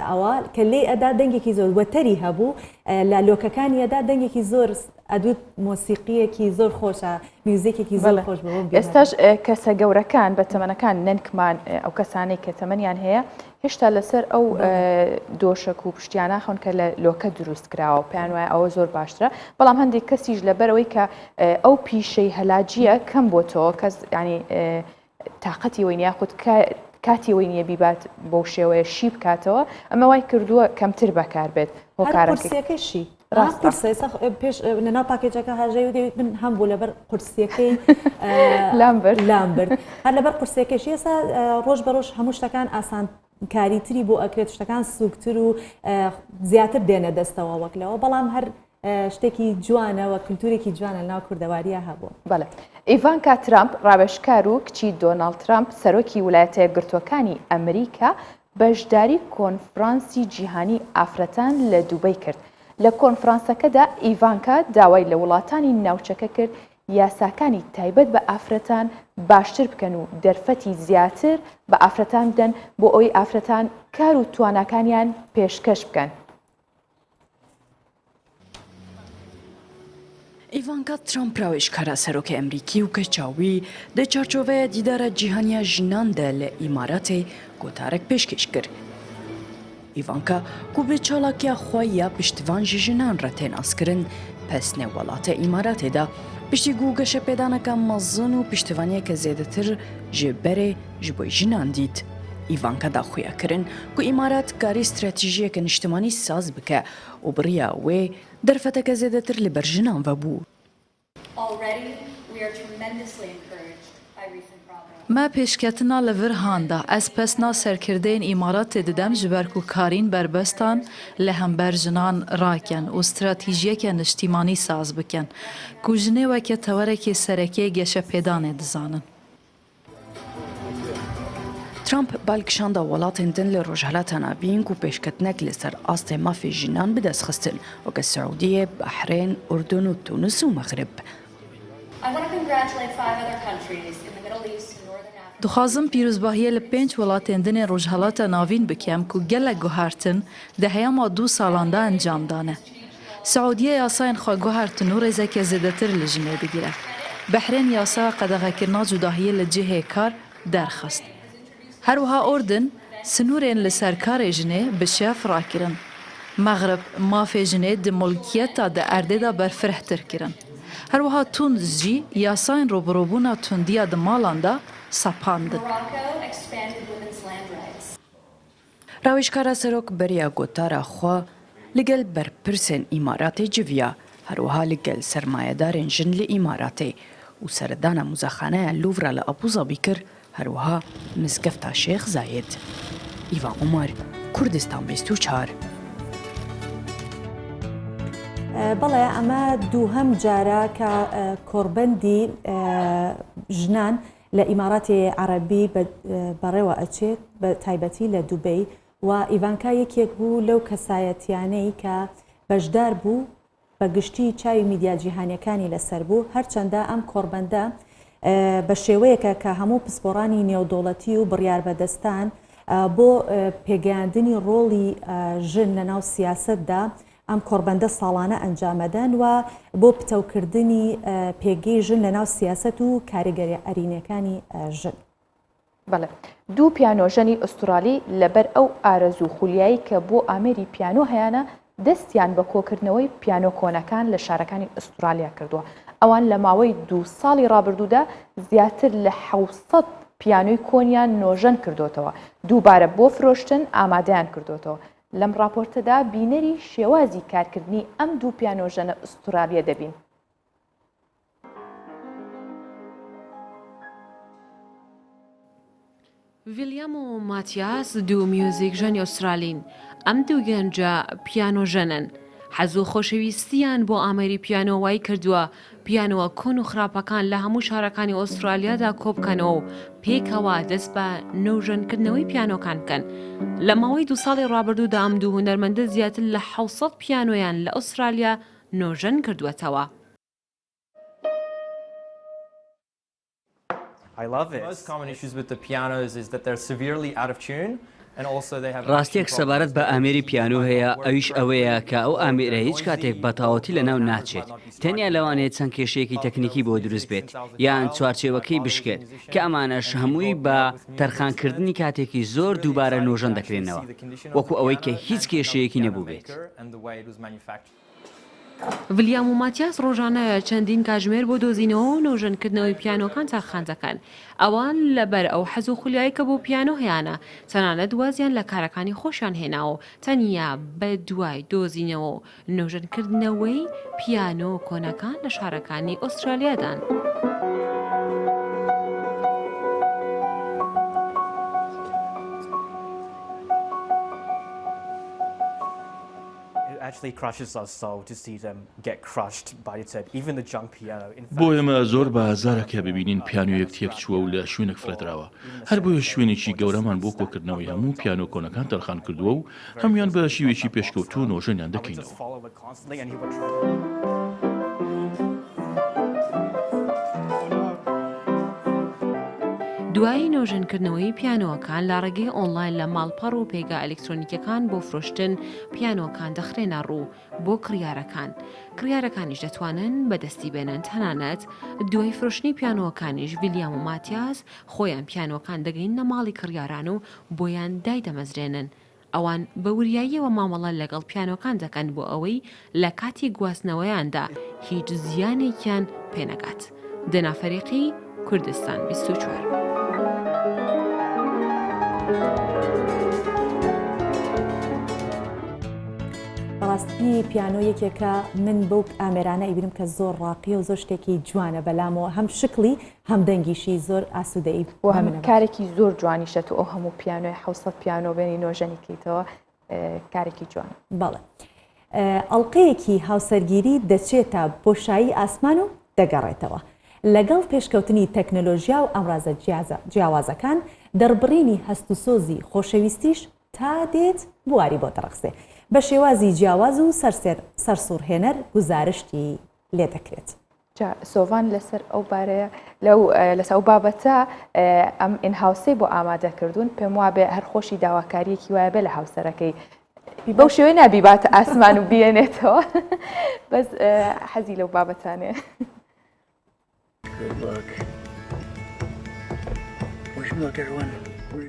ئەوە کە لێی ئەدا دەنگێکی زۆر وەتەری هەبوو لە لۆکەکانی ئەدا دەنگێکی زۆر ئەدوت مۆسیقیەکی زۆر خۆشە میوزیکێکی زۆر خۆش بوو ئێستاش کەسە گەورەکان بە تەمەنەکان نەنکمان ئەو کەسانەی کە تەمەنیان هەیە هێشتا لەسەر ئەو دۆشەک و پشتیانە خەون کە لە لۆکە دروست کراوە پێیان وایە ئەوە زۆر باشترە بەڵام هەندێک کەسیش لەبەرەوەی کە ئەو پیشەی هەلاجیە کەم بۆتەوە کەس ینی تاقەتی وەی نیە یاخود کاتی وەی نیە بیبات بەو شێوەیە شی بکاتەوە ئەمە وای کردووە کەمتر بەکار بێت هۆکارەکەی قورسیەکەشی ڕاستە قورسە ئێستا پێش لەناو پاکێجەکە هاژەی و دەیوت من هەم بوو لەبەر قورسیەکەی لام برد لام برد هەر لەبەر قورسیەکەشی ئێستا ڕۆژ بە ڕۆژ هەموو شتەکان ئاسان کاریتری بۆ ئەکرێت شتەکان سووکتر و زیاتر دێنە دەستەوە وەک لەوە بەڵام هەر شتێکی جوانە و کلتورێکی جوانە لەناو کوردەواریا هەبوو. بەڵێ. ئیڤانکا ترامپ، ڕاوێژکار و کچی دۆناڵد ترامپ، سەرۆکی ولایەتە یەکگرتووەکانی ئەمریکا، بەشداری کۆنفرانسی جیهانی ئافرەتان لە دوبەی کرد. لە کۆنفرانسەکەدا ئیڤانکا داوای لە وڵاتانی ناوچەکە کرد یاساکانی تایبەت بە ئافرەتان. باشتر بکەن و دەرفەتی زیاتر بە ئافرەتان بدەن بۆ ئەوەی ئافرەتان کار و تواناکانیان پێشکەش بکەن. ئیڤانکا ترامپ راوێژکارە سەرۆکê ئەمریکی و کەچا wî di çarçoveya dîdara cîhaniya jinan de li Îmaratê gotarek pêşkêş kir. Îvanka ku bi çalakiya xwe ya piştvan ji jinan re tê naskirin, pesnê welatê Îmaratê da. Piştî ku geşepêdaneke mezin û piştvaniyeke zêdetir ji berê ji bo jinan dît. Îvanka da xuyakirin ku Îmarat karî stratejiyeke niştimanî saz bike û bi riya wê derfeteke zêdetir li ber jinan vebû. Me pêşketina li vir han da. Ez pesna serkirdeyên Îmaratê didem ji ber ku karîn berbestan li hember jinan rakin û stratejiyeke niştîmanî saz bikin ku jinê weke tewerekê serekê geşepêdanê dizanin. Trump bal kişanda welatên din li Rojhilata Navîn ku pêşketinek li ser astê mafê jinan bi dest xistin, weke Siûdiyê, Behrên, Urdun û Tûnis û Mexrib. Dixwazim pîrozbahiyê li pênc welatên din ên Rojhilata Navîn bikem ku gelek guhertin di heyama du salan de encam dane. Siûdiye yasayên xwe guhertin û rêzeke zêdetir li jinê digire. Behrên yasaya qedexekirina cudahiyê li cihê kar derxist. Her wiha Urdin sinûrên li ser karê jinê bi şev rakirin. Mexrib mafê jinê di mulkiyeta di erdê de berfirehtir kirin. Her wiha Tûnis jî yasayên rûbirûbûna tundiya di malan de sepandin. Rawêjkara Serok beriya gotara xwe li gel berpirsên Îmaratê civiya, her wiha li gel sermayedarên jin li Îmaratê û seredana muzexaneya Louvre li Abu Zabî kir, her wiha mizgefta Şêx Zayed. Îva Omar, Kurdistan 24. بەڵێ ئەمە دووهەم جارە کە کۆڕبەندی ژنان لە ئیماراتی عەرەبی بەڕێوە ئەچێت بە تایبەتی لە دوبەی و ئیڤانکا یەکێک بوو لەو کەسایەتیانەی کە بەشدار بوو بە گشتی چاوی میدیا جیهانیەکانی لەسەر بوو هەرچەندە ئەم کۆڕبەندە بە شێوەیەکە کە هەموو پسپۆڕانی نێودەوڵەتی و بڕیاربەدەستان بۆ پێگەیاندنی ڕۆڵی ژن لەناو سیاسەتدا ئەم کۆڕبەندە ساڵانە ئەنجامەدەن و بۆ پتەوکردنی پێگەی ژن لەناو سیاسەت و کاریگەریە ئەرینیەکانی ژن. بەڵێ دوو پیانۆژەنی ئوسترالی لەبەر ئەو ئارەزوو خولیایی کە بۆ ئامێری پیانۆ هەیانە دەستیان بە کۆکردنەوەی پیانۆ کۆنەکان لە شارەکانی ئوسترالیا کردووە. ئەوان لە ماوەی دوو ساڵی ڕابردوودا زیاتر لە 700 پیانۆی کۆنیان نۆژەن کردۆتەوە، دووبارە بۆ فرۆشتن ئامادەیان کردۆتەوە. لەم ڕاپۆرتەدا بینەری شێوازی کارکردنی ئەم دوو پیانۆژەنە ئوسترالییە دەبین. ڤیلیام و ماتیاس دوو میوزیکژەنی ئوسترالین، ئەم دوو گەنجە پیانۆژەنن، حەز و خۆشەویستییان بۆ ئامێری پیانۆ وای کردووە پیانۆوە کۆن و خراپەکان لە هەموو شارەکانی ئوسترالیادا کۆبکەنەوە و پێکەوە دەست بە نۆژەنکردنەوەی پیانۆکان بکەن. لە ماوەی دوو ساڵی ڕابردوودا ئەم دوو هونەرمەندە زیاتر لە 700 پیانۆیان لە ئوسترالیا نۆژەن کردووەتەوە. ڕاستییەک سەبارەت بە ئامێری پیانۆ هەیە، ئەویش ئەوەیە کە ئەو ئامێرە هیچ کاتێک بە تەواوەتی لەناو ناچێت، تەنیا لەوانەیە چەند کێشەیەکی تەکنیکی بۆ دروست بێت، یان چوارچێوەکەی بشکێت، کە ئەمانەش هەمووی بە تەرخانکردنی کاتێکی زۆر دووبارە نۆژەن دەکرێنەوە، وەکو ئەوەی کە هیچ کێشەیەکی نەبووبێت. ڤلیام و ماتیاس ڕۆژانە چەندین کاژمێر بۆ دۆزینەوە و نۆژەنکردنەوەی پیانۆکان تەرخان دەکەن. ئەوان لەبەر ئەو حەز و خولیایەی کە بۆ پیانۆ هەیانە، تەنانەت وازیان لە کارەکانی خۆشیان هێناوە و تەنیا بە دوای دۆزینەوە و نۆژەنکردنەوەی پیانۆ کۆنەکان لە شارەکانی ئوسترالیادان. بۆ ئێمە زۆر بە ئازارە کە ببینین پیانۆیەک تێکچووە و لە شوێنێک فڕێدراوە، هەر بۆیە شوێنێکی گەورەمان بۆ کۆکردنەوەی هەموو پیانۆ کۆنەکان تەرخان کردووە و هەموویان بە شیوێکی پێشکەوتوو نۆژەنیان دەکەینەوە. دوای نۆژەنکردنەوەی پیانۆوەکان لە ڕێگەی ئۆنلاین لە ماڵپەڕ و پێگە ئەلیکترۆنیکەکان بۆ فرۆشتن پیانۆکان دەخرێنە ڕوو بۆ کڕیارەکان، کڕیارەکانیش دەتوانن بەدەستی بێنن، تەنانەت دوای فرۆشتنی پیانۆوەکانیش ڤیلیام و ماتیاس خۆیان پیانۆکان دەگەیننە ماڵی کڕیاران و بۆیان دایدەمەزرێنن. ئەوان بە وریاییەوە مامەڵە لەگەڵ پیانۆکان دەکەن بۆ ئەوەی لە کاتی گواستنەوەیاندا هیچ زیانێکیان پێنەگات. دەنا فەریقی، کوردستان 24. بەڕاستی پیانۆ یەکێکە من بەو ئامێرانە ئەیبینم کە زۆر ڕاقیە و زۆر شتێکی جوانە بەلامەوە هەم شکڵی هەم دەنگیشی زۆر ئاسوودەیی و هەم کارێکی زۆر جوانیشە تۆ ئەو هەموو پیانۆی 600 پیانۆ بێنی نۆژەنی کەیتەوە کارێکی جوان. بەڵێ. ئەڵقەیەکی هاوسەرگیری دەچێتە بۆشایی ئاسمان و دەگەڕێتەوە. لەگەڵ پێشکەوتنی تەکنەلۆژیا و ئامرازە جیاوازەکان، دەربڕینی هەست و سۆزی خۆشەویستیش تا دێت بواری بۆ دەڕەخسێ. بە شێوازی جیاواز و سەرسوڕهێنەر گوزارشتی لێدەکرێت. جا سۆڤان لەسەر ئەو بارەیە لەو لەسەر ئەو بابەتە ئەم in house ەی بۆ ئامادە کردوون پێم وابێ هەر خۆشی داواکاریەکی وایە بێ لە هاوسەرەکەی بەو شێوەیە نابیباتە ئاسمان و بێنێتەوە بەس حەزی لەو بابەتانێ.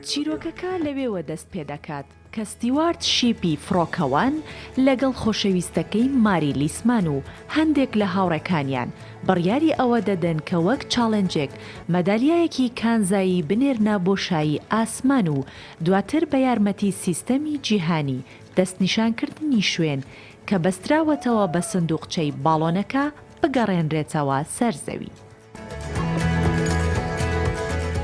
چیرۆکەکە لەوێوە دەست پێدەکات کە ستیوارت شیپی فڕۆکەوان لەگەڵ خۆشەویستەکەی ماری لیسمان و هەندێک لە هاوڕێکانیان بڕیاری ئەوە دەدەن کە وەک challenge ێک مەدالیایەکی کانزایی بنێرنە بۆشایی ئاسمان و دواتر بە یارمەتی سیستەمی جیهانی دەستنیشانکردنی شوێن کە بەستراوەتەوە بە سندوقچەی باڵۆنەکە بگەڕێنرێتەوە سەر زەوی.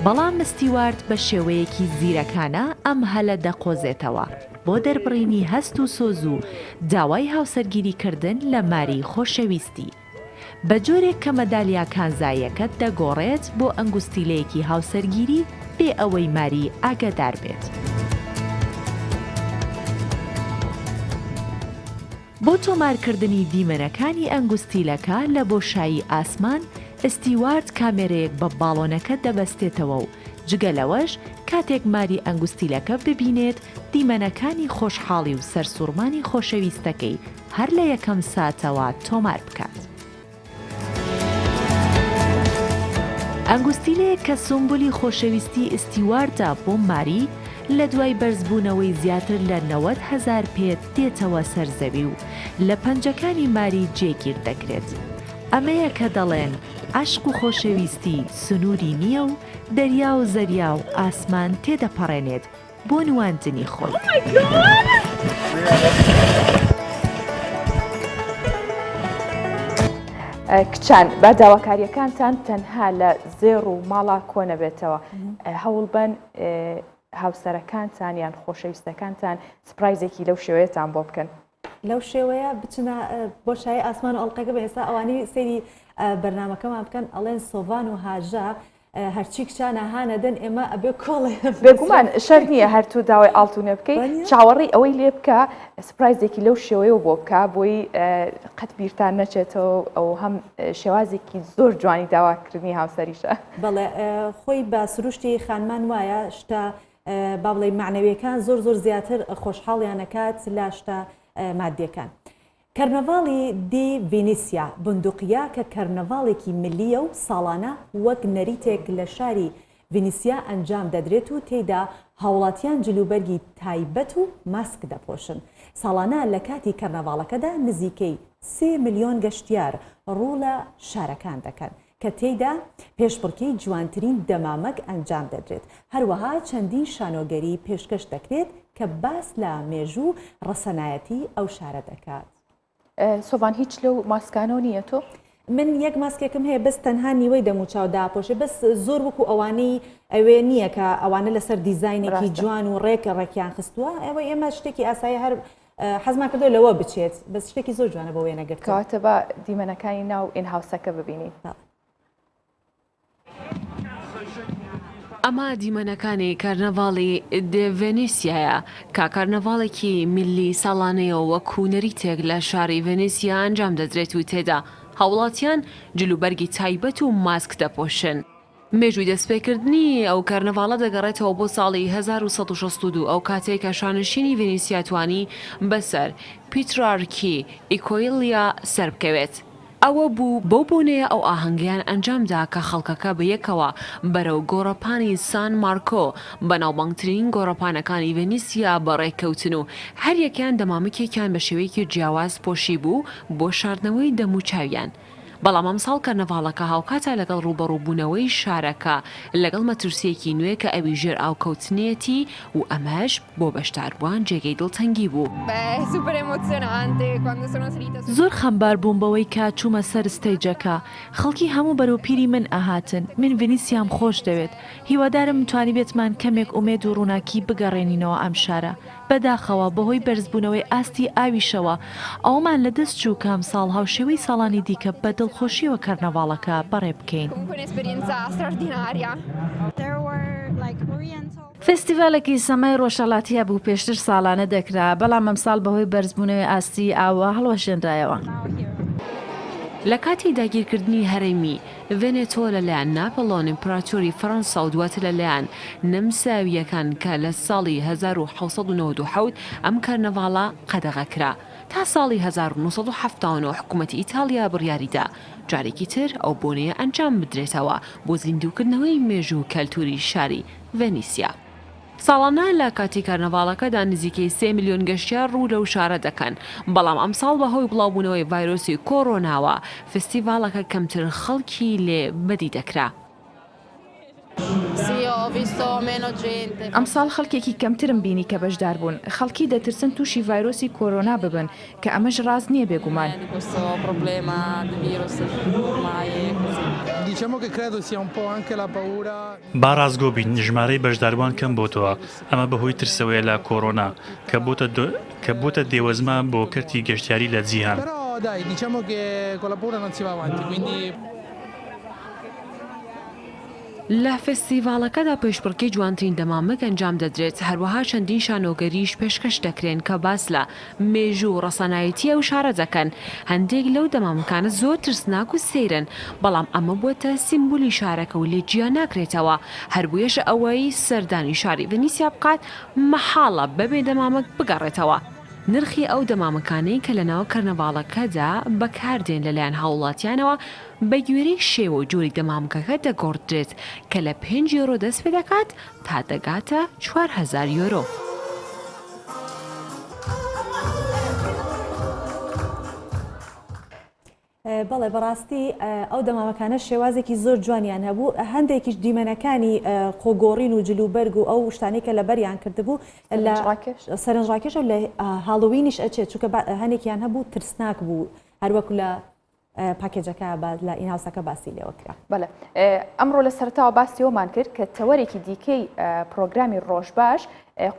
بەڵام ستیوارت بە شێوەیەکی زیرەکانە ئەم هەلە دەقۆزێتەوە بۆ دەربڕینی هەست و سۆز و داوای هاوسەرگیری کردن لە ماری خۆشەویستی. بە جۆرێک کە مەدالیا کانزاییەکە دەگۆڕێت بۆ ئەنگوستیلەیەکی هاوسەرگیری بێ ئەوەی ماری ئاگادار بێت. بۆ تۆمارکردنی دیمەنەکانی ئەنگوستیلەکە لە بۆشایی ئاسمان، ئستیوارت کامێرەیەک بە باڵۆنەکە دەبەستێتەوە و جگە لەوەش کاتێک ماری ئەنگوستیلەکە ببینێت، دیمەنەکانی خۆشحاڵی و سەرسوڕمانی خۆشەویستەکەی هەر لە یەکەم ساتەوە تۆمار بکات. ئەنگوستیلەیەک کە سومبولی خۆشەویستی ئستیواردە بۆ ماری، لە دوای بەرزبوونەوەی زیاتر لە 90 هەزار پێ دێتەوە سەر زەوی و لە پەنجەکانی ماری جێگیر دەکرێت. ئەمەیە کە دەڵێن عەشق و خۆشەویستی سنووری نییە و دەریا و زەریا و ئاسمان تێدەپەڕێنێت بۆ نواندنی خۆی. کچان با داواکاریەکانتان تەنها لە زێڕ و ماڵا کۆ نەبێتەوە هەوڵبەن هاوسەرەکانتان یان خۆشەویستەکانتان surprise ێکی لەو شێوەیەتان بۆ بکەن. لەو شێوەیە بچنە بۆشایی ئاسمان و ئەڵلقەکە بە ئێستا ئەوانی سەیری بەرنمەکەمان بکەن ئەڵێن سۆڤان و هاژە هەرچی کچانە هانەدەن ئێمە ئەبێ کۆڵێ بێگومان شەرت نییە هەر تۆ داوای ئاڵتونە بکەی چاوەڕێی ئەوەی لێ بکە surprise ێکی لەو شێوەیە بۆ بکە بۆی قەت بیرتان نەچێتەوە ئەو هەم شێوازێکی زۆر جوانی داواکردنی هاوسەریشە. بەڵێ خۆی بە سروشتی خانمان وایە شتە با بڵێ معنەویەکان زۆر زۆر زیاتر خۆشحاڵیانەکات لە شتە مادیەکان. کەرنەڤاڵی دی ڤینیسیا، بوندوقیە کە کەرنەڤاڵێکی میللییە و ساڵانە وەک نەریتێک لە شاری ڤینیسیا ئەنجام دەدرێت و تێیدا هاوڵاتیان جلوبەرگی تایبەت و ماسک دەپۆشن. ساڵانە لە کاتی کەرنەڤاڵەکەدا نزیکەی سێ ملیۆن گەشتیار ڕوو لە شارەکان دەکەن. کە تێیدا پێشبڕکێی جوانترین دەمامک ئەنجام دەدرێت، هەروەها چەندین شانۆگەری پێشکەش دەکرێت کە باس لە مێژوو و ڕەسەنایەتی ئەو شارە دەکات. سۆڤان هیچ لەو ماسکانەوە نییە تۆ؟ من یەک ماسکێکم هەیە بەس تەنها نیوەی دەموچاو داپۆشێ بەس زۆر وەکو ئەوانەی ئەوێ نییە کە ئەوانە لەسەر دیزاینێکی جوان و ڕێک ڕێکیان خستووە ئەوەی ئێمە شتێکی ئاسایی هەر حەزمان کردووە لەوە بچێت بەس شتێکی زۆر جوانە بۆ وێنەگرتن. کەواتە با دیمەنەکانی ناو in house ەکە ببینین. ئەمە دیمەنەکانی کەرنەڤاڵی دێ ڤێنیسیایە کە کەرنەڤاڵێکی میللی ساڵانەیە و وەکو نەریتێک لە شاری ڤێنیسیا ئەنجام دەدرێت و تێدا هاوڵاتیان جلوبەرگی تایبەت و ماسک دەپۆشن. مێژووی دەستپێکردنی ئەو کەرنەڤاڵە دەگەڕێتەوە بۆ ساڵی 1162 ئەو کاتەی کە شانشینی ڤێنیسیا توانی بەسەر پیترارکی ئیکۆیلیا سەربکەوێت. ئەوە بوو بەو بۆنەیە ئەو ئاهەنگەیان ئەنجامدا کە خەڵکەکە بە یەکەوە بەرەو گۆڕەپانی سان مارکۆ، بەناوبانگترین گۆڕەپانەکانی ڤێنیسیا بەڕێکەوتن و هەریەکەیان دەمامکێکیان بە شێوەیەکی جیاواز پۆشیبوو بۆ شاردنەوەی دەموچاویان. بەڵام ئەمساڵ کەرنەڤاڵەکە هاوکاتە لەگەڵ ڕووبەڕووبوونەوەی شارەکە لەگەڵ مەترسییەکی نوێ کە ئەویش ژێرئاوکەوتنێتی و ئەمەش بۆ بەشداربووان جێگەی دڵتەنگی بوو. زۆر خەمبار بووم بەوەی کە چوومە سەر ستەیجەکە، خەڵکی هەموو بەرەو پیری من ئەهاتن، من ڤینیسیام خۆش دەوێت، هیوادارم توانیبێتمان کەمێک ئومێد و ڕووناکی بگەڕێنینەوە ئەم شارە. بەداخەوە بەهۆی بەرزبوونەوەی ئاستی ئاویشەوە ئەوەمان لەدەست چوو کە ئەمساڵ هاوشێوەی ساڵانی دیکە بە دڵخۆشییەوە کەرنەڤاڵەکە بەڕێ بکەین. فێستیڤالێکی سەمای ڕۆژهەڵاتی هەبوو پێشتر ساڵانە دەکرا، بەڵام ئەمساڵ بەهۆی بەرزبوونەوەی ئاستی ئاوەوە هەڵوەشێنرایەوە. لە کاتی داگیرکردنی هەرێمی ڤێنێتۆ لەلایەن ناپلۆن ئیمپراتۆری فەرەنسا و دواتر لەلایەن نەمساوییەکان کە لە ساڵی 1797 ئەم کەرنەڤاڵە قەدەغە کرا تا ساڵی 1979 حکوومەتی ئیتاڵیا بڕیاریدا جارێکی تر ئەو بۆنەیە ئەنجام بدرێتەوە بۆ زیندووکردنەوەی مێژوو و کەلتووری شاری ڤێنیسیا. ساڵانە لە کاتی کەرنەڤاڵەکەدا نزیکەی سێ ملیۆن گەشتیار ڕوو لەو شارە دەکەن، بەڵام ئەمساڵ بەهۆی بڵاوبوونەوەی ڤایرۆسی کۆرۆناوە فستیڤاڵەکە کەمتر خەڵکی لێ بەدی دەکرا. ئەمساڵ خەڵکێکی کەمترم بینی کە بەشدار بوون، خەڵکی دەترسن تووشی ڤایرۆسی کۆرۆنا ببن، کە ئەمەش ڕاست نییە بێگومان. با ڕاستگۆ بین، ژمارەی بەشداربووان کەم بۆتەوە، ئەمە بەهۆی ترسەوەیە لە کۆرۆنا، کە بۆتە کە بۆتە دێوەزمە بۆ کەرتی گەشتیاری لە جیهان. لە فێستیڤاڵەکەدا پێشبڕکێی جوانترین دەمامک ئەنجام دەدرێت، هەروەها چەندین شانۆگەریش پێشکەش دەکرێن کە باس لە مێژوو و ڕەسەنایەتی ئەو شارە دەکەن، هەندێک لەو دەمامکانە زۆر ترسناک و سەیرن، بەڵام ئەمە بووەتە سیمبولی شارەکە و لێ جیا ناکرێتەوە، هەربۆیەش ئەوەی سەردانی شاری ڤێنیسیا بکات مەحاڵە بەبێ دەمامک بگەڕێتەوە. نرخی ئەو دەمامکانەی کە لەناو کەرنەڤاڵەکەدا بەکاردێن لەلایەن هاووڵاتیانەوە بەگوێرەی شێوە و جۆری دەمامکەکە دەگۆڕدرێت کە لە پێنج یۆرۆ دەستپێدەکات تا دەگاتە 4000 یۆرۆ. بەڵێ بەڕاستی ئەو دەمامەکانە شێوازێکی زۆر جوانیان هەبوو هەندێکیش دیمەنەکانی خۆگۆڕین و جلوبەرگ و ئەو شتانەی کە لەبەریان کردبوو لە سەرنجڕاکێش و لە هاڵۆوینیش ئەچێت چونکە هەنێکیان هەبوو ترسناک بوو هەروەکو لە پاکێجەکە لە ئینهاوسەکە باسی لێوە کرا. بەڵێ ئەمڕۆ لە سەرەتاوە باسی ئەومان کرد کە تەوەرێکی دیکەی پرۆگرامی ڕۆژباش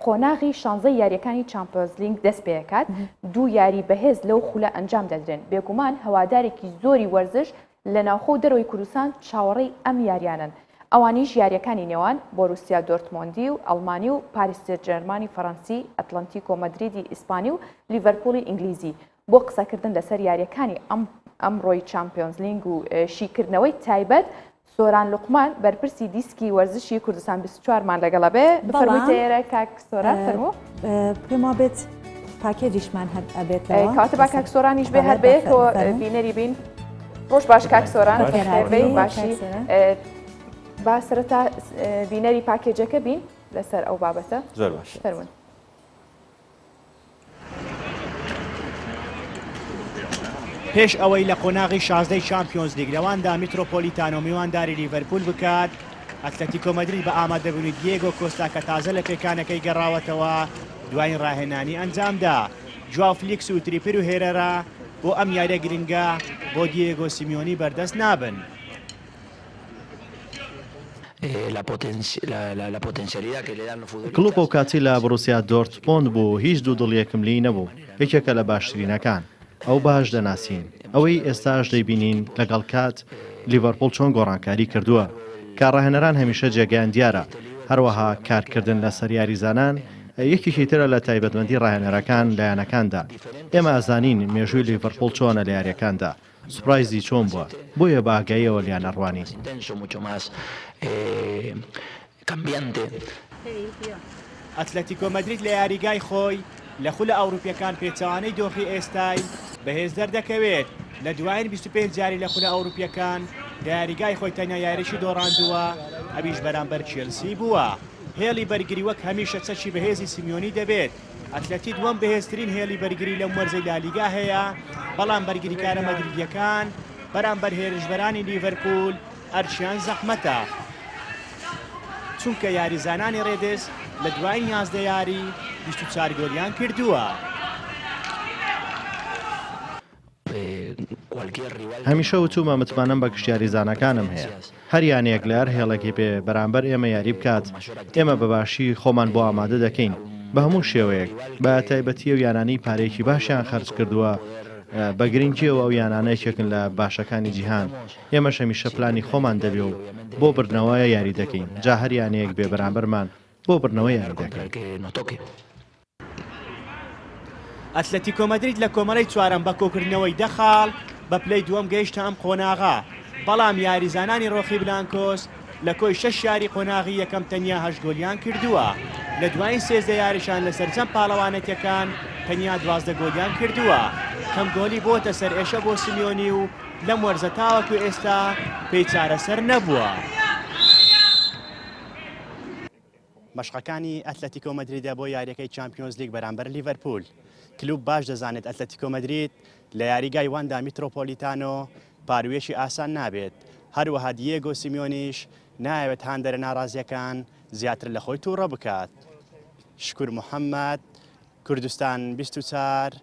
قۆناغی شانزەی یاریەکانی چامپیۆنزلینگ دەست پێکات دوو یاری بەهێز لەو خولە ئەنجام دەدرێن بێگومان هەوادارێکی زۆری وەرزش لە ناوخۆ و دەرەوەی کوردستان چاوەڕێی ئەم یاریانەن ئەوانیش یاریەکانی نێوان بۆروسیا دۆرتمۆندی و ئەڵمانی و پاریس سێنجێرمانی فەرەنسی ئەتلەنتیکۆ مەدریدی ئیسپانی و لیڤەرپوڵی ئینگلیزی بۆ قسەکردن لەسەر یارییەکانی ئەمڕۆی چامپیۆنزلینگ و شیکردنەوەی تایبەت، سۆران لوقمان بەرپرسی دیسکی وەرزشی کوردستان 24 مان لەگەڵە بێ بفەرموویتە ئێرە کاک سۆران فەرموو. پێم وابێت پاکێجیشمان هەر ئەبێت لەوە. کەواتە با کاک سۆرانیش بێ هەر بەیەکەوە بینەری بین. ڕۆژ باش کاک سۆران بەخێربێی باشی. با سەرەتا بینەری پاکێجەکە بین لەسەر ئەو بابەتە. زۆر باش. فەرموون. پێش ئەوەی لە قۆناغی شازدەی چامپیۆنزلیگ لە واندا میترۆپۆلیتانۆ میوانداری لیڤەرپوول بکات، ئەتلەتیکۆ مەدرید بە ئامادەبوونی دیێگۆ کۆستا کە تازە لە پێکانەکەی گەڕاوەتەوە دوایین راهێنانی ئەنجامدا. جواو فلیکس و تریپیر و هێرێرا بۆ ئەم یاریە گرنگە بۆ دیێگۆ سیمیۆنی بەردەست نابن. کڵۆپ ئەو کاتەی لە بڕوسیا دۆرتمۆند بوو هیچ دوودڵیەکم لێی نەبوو، یەکێکە لە باشترینەکان، ئەو باش دەناسین، ئەوەی ئێستاش دەیبینین لەگەڵ کات لیڤەرپوڵ چۆن گۆڕانکاری کردووە، کە ڕاهێنەران هەمیشە جێگەیان دیارە، هەروەها کارکردن لەسەر یاریزانان. یەکێکی ترە لە تایبەتمەندی ڕاهێنەرەکان لە یانەکاندا. ئێمە ئەزانین مێژووی لیڤەرپوڵ چۆنە لە یارییەکاندا، سوپرایزی چۆن بووە، بۆیە بە ئاگاییەوە لێیان ئەڕوانین. ئەتلەتیکۆ مەدرید لە یاریگای خۆی لە خولە ئەوروپیەکان پێچەوانەی دۆخی ئێستای بەهێز دەردەکەوێت، لە دوایین 25 یاری لە خولە ئەوروپیەکان لە یاریگای خۆی تەنیا یاریی دۆڕاندووە ئەویش بەرامبەر چێلسی بووە. هێڵی بەرگری وەک هەمیشە چەکی بەهێزی سیمیۆنی دەبێت، ئەتلەتی دووەم بەهێزترین هێڵی بەرگری لەم وەرزەی لالیگا هەیە، بەڵام بەرگریکارە مەدریدیەکان بەرامبەر هێرشبەرانی لیڤەرپوول ئەرکیان زەحمەتە، چونکە یاریزانانی رێدز لە دوایین 11 یاری 24 گۆلیان کردووە. هەمیشە وتومە متمانەم بە گشت یاریزانەکانم هەیە، هەر یانەیەک لە هەر هێڵێکی بێ بەرامبەر ئێمە یاری بکات، ئێمە بە باشی خۆمان بۆ ئامادە دەکەین بە هەموو شێوەیەک، بە تایبەتی ئەو یانانەی پارەیەکی باشیان خەرج کردووە، بە گرنگییەوە ئەو یانانە یەکێکن لە باشەکانی جیهان، ئێمەش هەمیشە پلانی خۆمان دەبێ و بۆ بردنەوە یاری دەکەین، جا هەر یانەیەک بێ بەرامبەرمان بۆ بردنەوە یاری دەکەین. ئەتلەتیکۆ مەدرید لە کۆمەڵەی چوارەم بە کۆکردنەوەی دە خاڵ بە پلەی دووەم گەیشتە ئەم قۆناغە، بەڵام یاریزانانی رۆخی بلانکۆس لە کۆی شەش یاری قۆناغی یەکەم تەنیا هەشت گۆلیان کردووە، لە دوایین 13 یاریشان لە سەرجەم پاڵەوانێتیەکان تەنیا 12 گۆلیان کردووە. کەم گۆلی بۆتە سەرئێشە بۆ سیمیۆنی و لەم وەرزە تاوەکو ئێستا پێی چارەسەر نەبووە. مەشقەکانی ئەتلەتیکۆ مەدریدە بۆ یاریەکەی چامپیۆنزلیگ بەرامبەر لیڤەرپوول. کلوپ باش دەزانێت ئەتلەتیکۆ مەدرید لە یاریگای واندا میترۆپۆلیتانۆ پاروویەکی ئاسان نابێت، هەروەها دیێگۆ سیمیۆنیش نایەوێت هاندەرە ناڕازییەکان زیاتر لە خۆی تووڕە بکات. شکور محەممەد، کوردستان 24،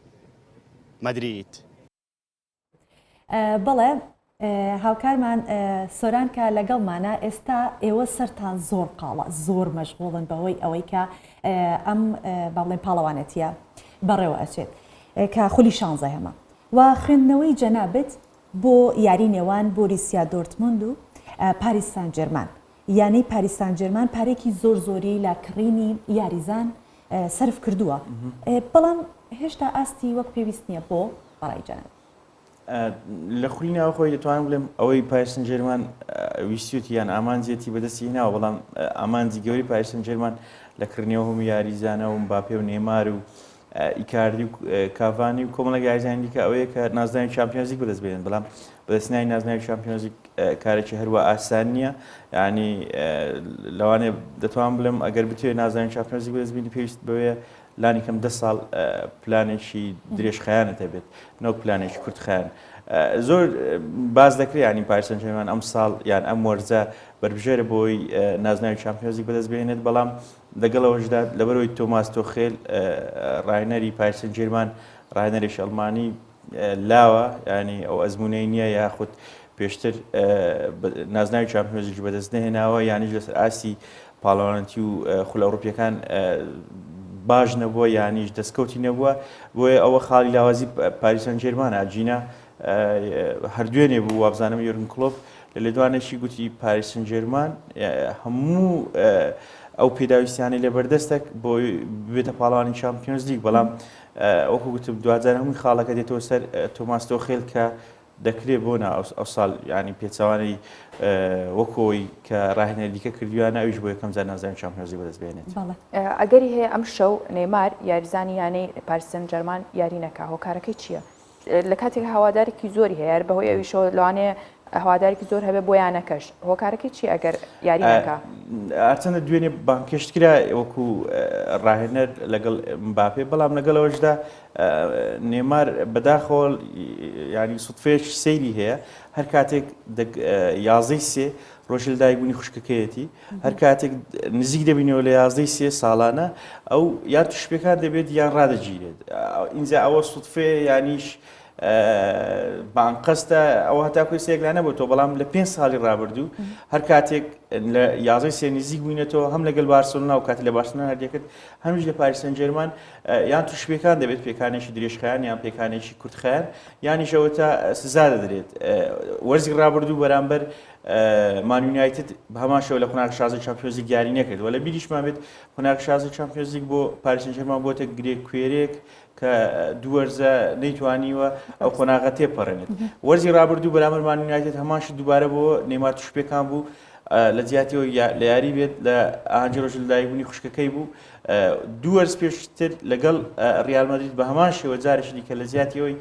مەدرید. بەڵێ هاوکارمان سۆران کە لەگەڵمانە ئێستا ئێوە سەرتان زۆر قاڵە زۆر مەشغوڵن بەهۆی ئەوەی کە ئەم با بڵێن پاڵەوانەتیە بەڕێوە ئەچێت کە خولی شانزەهەمە و خوێندنەوەی جەنابت بۆ یاری نێوان بۆریسیا دۆرتموند و پاریس سان جێرمان یانەی پاریس سان جێرمان پارێکی زۆر زۆری لە کڕینی یاریزان سەرف کردووە بەڵام هێشتا ئاستی وەک پێویست نییە بۆ بەڕای جەنابت. لە خولی ناوخۆی دەتوانم بڵێم ئەوەی پاریس سان جێرمان ویستویەتی یان ئامانجێتی بەدەستی هێناوە بەڵام ئامانجی گەوری پاریس سان جێرمان لە کڕینەوە هەموو یاریزانە و مباپێ و نێمار و ئیکاردی و کاڤانی و کۆمەڵێک یاریزانی دیکە ئەوەیە کە نازناوی چامپیۆنزلیگ بەدەست بێنن بەڵام بەدەستهێنانی نازناوی چامپیۆنزلیگ کارێکی هەروە ئاسان نییە یعنی لەوانەیە دەتوانم بڵێم ئەگەر بتوێ نازناوی چامپیۆنزلیگ بەدەست بینی پێویست بەوەیە لانی کەم دە ساڵ پلانێکی درێژخایەنت هەبێت نەوەک پلانێکی کورتخایەن. زۆر باس دەکرێت ینی پاریس سانجێرمان ئەم ساڵ یان ئەم وەرزە بەربژێرە بۆی نازناوی چامپیۆنزلیگ بەدەست بهێنێت بەڵام لەگەڵەوەشدا لەبەرەوەی تۆماس تۆخێل ڕاهێنەری پاریس سانجێرمان ڕاهێنەرێکی ئەڵمانی لاوە ینی ئەو ئەزمونەی نییە یاخود پێشتر نازناوی چامپیۆنزلیگی بەدەست نەهێناوە یانیش لەسەر ئاستی پاڵەوانەتی و خولە ئەوروپیەکان باش نەبووە یانیش دەستکەوتی نەبووە بۆیە ئەوە خاڵی لاوازی پاریس سان جێرمانە جینا هەر دوێنێ بوو وابزانم یۆرگن کلۆپ لە لێدوانێکی گوتی پاریس سان جێرمان هەموو ئەو پێداویستیانەی لەبەردەستە بۆ بێتە پاڵەوانی چامپیۆنز لیگ بەڵام وەکو گوتم دواجار هەمووی خاڵەکە دێتەوە سەر تۆماس تۆخێل کە دەکرێ بۆ نا ئەوساڵ یانی پێچەوانەی وەکو ئەوەی کە ڕاهێنەری دیکە کردویانە ئەویش بۆ یەکەم جار نازناوی چامپیۆنزلیگ بەدەست بهێنێت. ئەگەری هەیە ئەمشەو نێیمار یاریزانی یانەی پاریس سان جێرمان یاری نەکا هۆکارەکەی چییە؟ لە کاتێک هەوادارێکی زۆری هەیە هەر بەهۆی ئەویشەوە لەوانەیە هەوادارێکی زۆر هەبێ بۆ یانەکەش هۆکارەکەی چییە ئەگەر یاری نەکا؟ هەرچەندە دوێنێ بانگهێشت کرا وەکو ڕاهێنەر لەگەڵ مباپێ بەڵام لەگەڵ ئەوەشدا نێمار بەداخەوە ینی سوتفەیەکی سەیری هەیە هەر کاتێک یازدەی سێ ڕۆژی لەدایکبوونی خوشکەکەیەتی هەر کاتێک نزیک دەبینەوە لە یازدەی سێ ساڵانە ئەو یان توشپەکان دەبێت یان ڕادەگیرێت ئینجا ئەوە سوتفەیە یانیش. بە ئەنقەستە ئەوە هەتاکو ئێستا یەکلا نەبووەوە بەڵام لە پێنج ساڵی ڕابردوو هەر کاتێک لە یازەی سێ نزیک بووینەتەوە هەم لەگەل بارسۆلنا و کاتی لە بارسۆلنا هەردێکرد هەمیش لە پاریس سان جێرمان یان تووشی پێکان دەبێت پێکانێکی درێژخایەن یان پێکانێکی کورتخایەن یانیش ئەوەتا سزا دەدرێت وەرزی ڕابردوو بەرامبەر مان یونایتد بە هەمان شێوە لە قۆناغی شازدەی چامپیۆنزلیگ یاری نەکرد و لە بیریشمان بێت قۆناغی شازدەی چامپیۆنزلیگ بۆ پاریس سان جێرمان بۆتە گرێ کوێرێک کە دوو وەرزە نەیتوانیوە ئەو قۆناغە تێپەڕێنێت وەرزی ڕابردوو بەرامبەر مان یونایتد هەمان شت دووبارە بۆ نێمار تووش پێکان بوو لە جیاتیەوە لە یاری بێت لە ئاهەنگی ڕۆژی لەدایکبوونی خوشکەکەی بوو دوو وەرز پێشتر لەگەڵ ڕیال مەدرید بە هەمان شێوە جارێکی دیکە لە جیاتیەوەی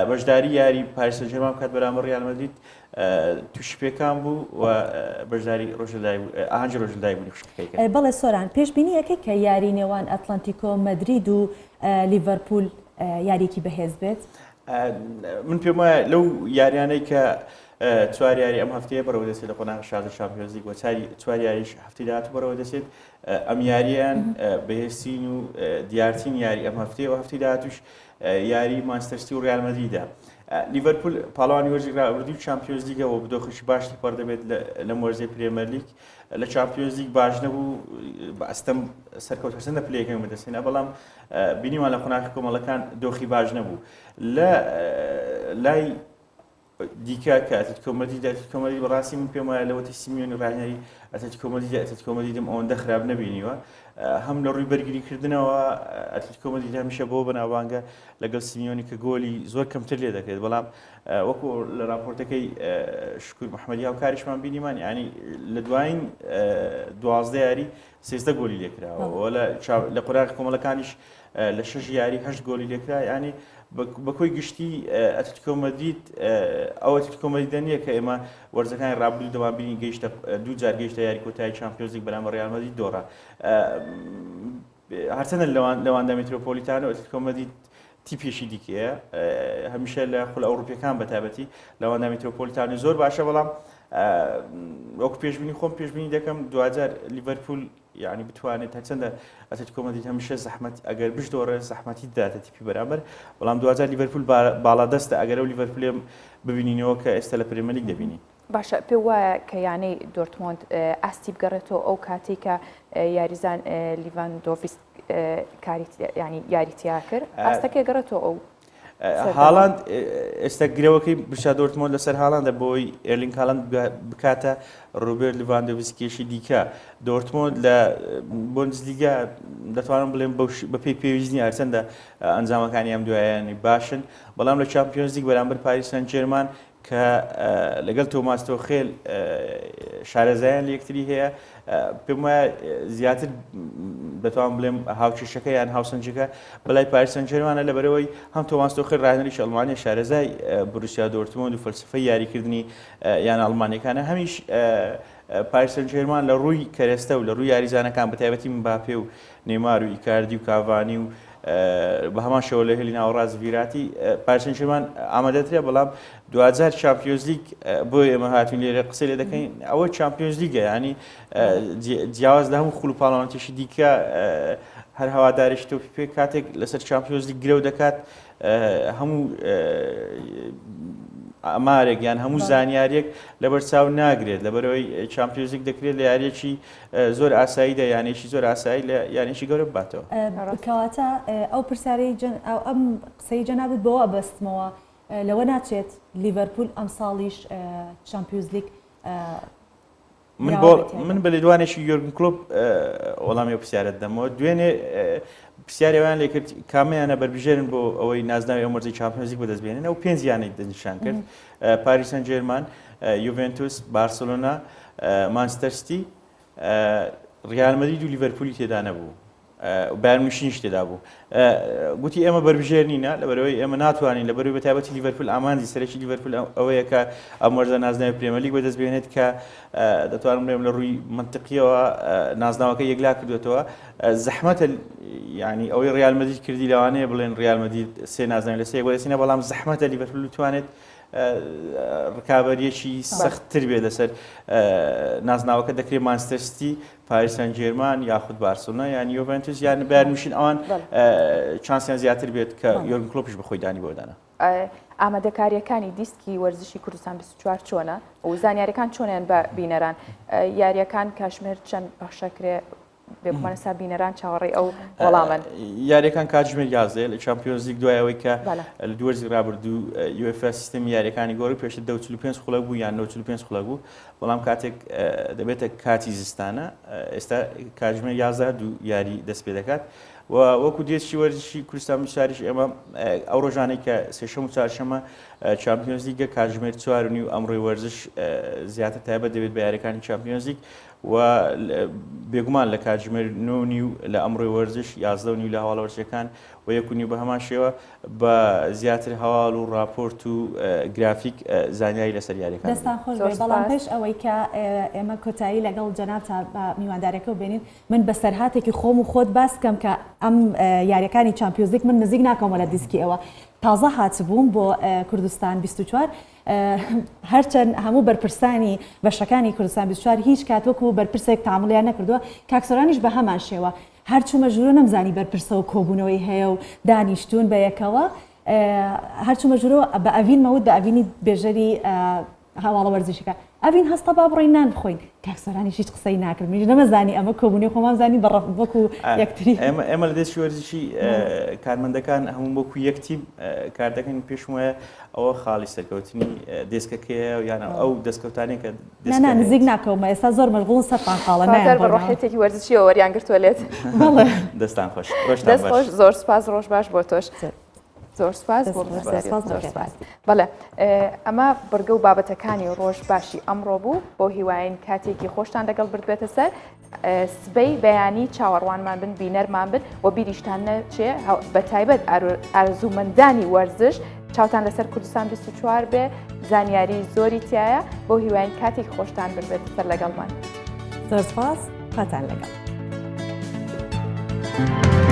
بەشداری یاری پاریس سان بکات بەرامبەر ڕیال مەدرید تووشی پێکان بوو و بەشداری ڕۆژی ئاهەنگی ڕۆژی لەدایکبوونی خوشکەکەی کرد. بەڵێ سۆران، پێشبینی ئەکەی کە یاری نێوان ئەتلەنتیکۆ مەدرید و لیڤەرپوول یارییەکی بەهێز بێت؟ من پێم وایە لەو یاریانەی کە چوار یاری ئەم هەفتەیە بەڕێوە دەچێت لە قۆناغی شازدە چامپیۆنزلیگ و چوار یاریش هەفتەی داهاتوو بەڕێوە دەچێت ئەم یارییان بەهێزترین و دیارترین یاری ئەم هەفتەیە و هەفتەی داهاتووش یاری مانچستەر سیتی و ڕیال مەدریدە. لیڤەرپول پاڵەوانی وەرزی رابردووی چامپیۆنزلیگە و دۆخێکی باش تێپەڕ دەبێت لەم وەرزەی پرێمەرلیگ لە چامپیۆنزلیگ باش نەبوو بە ئەستەم سەرکەوت هەرچەندە پلەی یەکەمی بەدەستهێنا بەڵام بینیمان لە قۆناغی کۆمەڵەکان دۆخی باش نەبوو لە لای دیکە کە ئەتلەتیکۆ مەدرید ئەتلەتیکۆ مەدرید بەڕاستی من پێم وایە لەوەتی سیمیۆنی ڕاهێنەری ئەتلەتیکۆ مەدرید ئەتلەتیکۆ مەدریدم ئەوەندە خراپ نەبینیوە هەم لە ڕووی بەرگریکردنەوە ئەتلەتیکۆ مەدرید هەمیشە بۆ بەناوبانگە لەگەڵ سیمیۆنی کە گۆلی زۆر کەمتر لێ دەکرێت بەڵام وەکو لە راپۆرتەکەی شکور محەممەدی هاوکاریشمان بینیمان ینی لە دوایین 12 یاری 13 گۆلی لێکراوە لە قۆناغی کۆمەڵەکانیش لە شەش یاری هەشت گۆلی لێکرا ینی بە کۆی گشتی ئەتلەتیکۆ مەدرید ئەو ئەتلەتیکۆ مەدریدە نییە کە ئێمە وەرزەکانی ڕابردوو دەمان بینی گەیشتە دوو جار گەیشتە یاری کۆتایی چامپیۆنزلیگ بەرامبەر ڕیال مەدرید دۆڕا هەرچەندە لەوان لەواندا میترۆپۆلیتانۆ ئەتلەتیکۆ مەدرید تیپێکی دیکەیە هەمیشە لە خولە ئەوروپیەکان بە تایبەتی لەواندا میترۆپۆلیتانۆ زۆر باشە بەڵام وەکو پێشبینی خۆم پێشبینی دەکەم دواجار لیڤەرپول یانی بتوانێت هەرچەندە ئەتلەتیکۆ مەدرید هەمیشە زەحمەت ئەگەر بشدۆڕێ زەحمەتی دەداتە تیپی بەرامبەر بەڵام دواجار لیڤەرپول باڵادەستە ئەگەر ئەو لیڤەرپولێ ببینینەوە کە ئێستا لە پرێمەرلیگ دەبینین. باشە پێ وایە کە یانەی دۆرتمۆند ئاستی بگەڕێتەوە ئەو کاتەی کە یاریزان لیڤاندۆڤسکی کاری ینی یاری تیا کرد ئاستەکەی گەڕێتەوە ئەو هالاند ئێستا گرەوەکەی بروسیا دۆرتمۆند لەسەر هالاندە بۆی ئێرلینگ هالاند بکاتە ڕۆبێرت لیڤاندۆڤسکیشی دیکە دۆرتمۆند لە بۆندسلیگا دەتوانم بڵێم بە پێی پێویست نییە هەرچەندە ئەنجامەکانی ئەم دوایانی باشن بەڵام لە چامپیۆنزلیگ بەرامبەر پاریس سان جێرمان کە لەگەڵ تۆماس تۆخێل شارەزایان لە یەکتری هەیە پێم وایە زیاتر دەتوانم بڵێم هاوکێشەکە یان هاوسەنجەکە بەلای پاریس سان جێرمانە لەبەرەوەی هەم تۆماس تۆخێل ڕاهێنەری ئەڵمانیا شارەزای بروسیا دۆرتمۆند و فەلسفەی یاریکردنی یان ئەڵمانیەکانە هەمیش پاریس سان جێرمان لە ڕووی کەرەستە و لە ڕووی یاریزانەکان بە تایبەتی مباپێ و نێمار و ئیکاردی و کاڤانی و بە هەمان شێوە لە هێلی ناوەڕاست ڤیراتی پاریس سان جێرمان ئامادەترە بەڵام دواجار چامپیۆنزلیگ بۆ ئێمە هاتوین لێرە قسەی لێ دەکەین ئەوە چامپیۆنزلیگە ینی جیاواز لە هەموو خول و پاڵەوانێتیشی دیکە هەر هەوادارێکی تۆپی پێ کاتێک لەسەر چامپیۆنزلیگ گرەو دەکات هەموو ئامارێک یان هەموو زانیاریەک لەبەر چاو ناگرێت لەبەرەوەی چامپیۆنزلیگ دەکرێت لە یاریەکی زۆر ئاساییدا یانێکی زۆر ئاسایی لە یانێکی گەورە بباتەوە. کەواتە ئەو پرسیارەی ئەم قسەی جەنابت بەوە ئەبەستمەوە لەوە ناچێت لیڤەرپوول ئەمساڵیش چامپیۆنزلیگ من بۆ من بە لێدوانێکی یۆرگن کلۆپ وەڵامی ئەو پرسیارەت دەمەوە دوێنێ پرسیاری ئەویان لێ کرد کامیانە بەربژێرن بۆ ئەوەی نازناوی ئەم وەرزەی چامپیۆنزلیگ بەدەست بێنن ئەو پێنج یانەی دەستنیشان کرد پاریس سان جێرمان یوڤێنتوس بارسلۆنا مانچستەر سیتی ڕیال مەدرید و لیڤەرپولی تێدا نەبوو بایرن میونشنیش تێدا بوو گوتی ئێمە بەربژێر نینە لەبەرەوەی ئێمە ناتوانین لەبەروی بە تایبەتی لیڤەرپول ئامانجی سەرەکی لیڤەرپول ئەوەیە کە ئەم وەرزە نازناوی پرێمەرلیگ بەدەست بهێنێت کە دەتوانم بڵێم لە ڕووی منطقیەوە نازناوەکە یەکلا کردوێتەوە زەحمەتە ینی ئەوەی ڕیال مەدرید کردی لەوانەیە بڵێن ڕیال مەدرید سێ نازناوی لەسەر یەک بەدەستهێنا بەڵام زەحمەتە لیڤەرپول بتوانێت. ڕکابەریەکی سەختتر بێ لەسەر نازناوەکە دەکرێت مانچستەر سیتی، پاریس سان جێرمان یاخود بارسلۆنا یان یۆڤنتوس یان بایرن میونشن ئەوان چانسیان زیاتر بێت کە یۆرگن کلۆپیش بەخۆی دانی بەوەدانا. ئامادەکارییەکانی دیسکی وەرزشی کوردستان 24 چۆنە و زانیاریەکان چۆنیان بە بینەران یاریەکان کاشمێر چەند پەخشەکرێ بێگومان ئێستا بینەران چاوەڕێی ئەو وەڵامن. یاریەکان کاتژمێر یازدەیە لە چامپیۆنزلیگ دوای ئەوەی کە لە دوو وەرزی رابردوو یوێفا سیستەمی یاریەکانی گۆڕی پێشتر دە و 45 خولەک بوو یان 9 45 خولەک بوو بەڵام کاتێک دەبێتە کاتی زستانە ئێستا کاتژمێر یازدە دوو یاری دەست پێ دەکات و وەکو دێسکی وەرزشی کوردستان بچاریش ئێمە ئەو ڕۆژانەی کە سێشەم و چوارشەمە چامپیۆنزلیگە کاتژمێر چوار و نیو ئەمڕۆی وەرزش زیاتر تایبەت دەبێت بە یاریەکانی چامپیۆنزلیگ و بێگومان لە کاتژمێر نۆ و نیو لە ئەمڕۆی وەرزش، 11 و نیو لە هەواڵە وەرزشیەکان و یەک و نیو بە هەمان شێوە بە زیاتر هەواڵ و ڕاپۆرت و گرافیک زانیاری لەسەر یاریەکان دەستان خۆش بێ بەڵام پێش ئەوەی کە ئێمە کۆتایی لەگەڵ جەنابتا بە میواندارەکەو بێنین من بەسەرهاتێکی خۆم و خۆت باس بکەم کە ئەم یاریەکانی چامپیۆزلیگ من نزیک ناکەمەوە لە دیسکی ئەوە تازە هاتبووم بۆ کوردستان 24 هەرچەند هەموو بەرپرسانی بەشەکانی کوردستان 24 هیچ کات وەکو بەرپرسێک تامڵیان نەکردووە کاک سۆرانیش بە هەمان شێوە هەر چوومە ژوورە نەمزانی بەرپرسەوە کۆبوونەوەی هەیە و دانیشتوون بە یەکەوە هەر چوومە ژوورەوە بە ئەڤین مەوت بە ئەڤینی بێژەری هەواڵە وەرزشەکە ئەڤین هەستە با بڕۆین نان بخۆین کاک سۆرانیش هیچ قسەی ناکرد منیش نەمەزانی ئەمە کۆبوونەوەی خۆمان زانی بە ڕەف وەکو یەکتری ئێمە ئێمە لە دەستی وەرزشی کارمەندەکان هەموو وەکو یەک تیم کار دەکەن پێشم وایە ئەوە خاڵی سەرکەوتنی دێسکەکەیە یان ئەو دەستکەوتانەی کە نا نا نزیک ناکەومە ئێستا زۆر مەشغوڵن سەرتان خاڵە نایەن بە ڕۆحیەتێکی وەرزشیەوە وەریان گرتووە لێت بەڵێ دەستان خۆش دەست خۆش زۆر سپاس ڕۆژ باش بۆ تۆش. زۆر سپاس بۆ زۆر سپاس بەڵێ ئەمە بڕگە و بابەتەکانی ڕۆژ باشی ئەمڕۆ بوو بۆ هیواین کاتێکی خۆشتان لەگەڵ بردبێتە سەر سبەی بەیانی چاوەڕوانمان بن بینەرمان بن و بیریشتان نەچێ بە تایبەت ئارزومەندانی وەرزش چاوتان لەسەر کوردستان 24 بێ زانیاری زۆری تایە بۆ هیواین کاتێک خۆشتان ببێت سەر لەگەڵمان زۆر سپاس خواتان لەگەڵ. Thank you.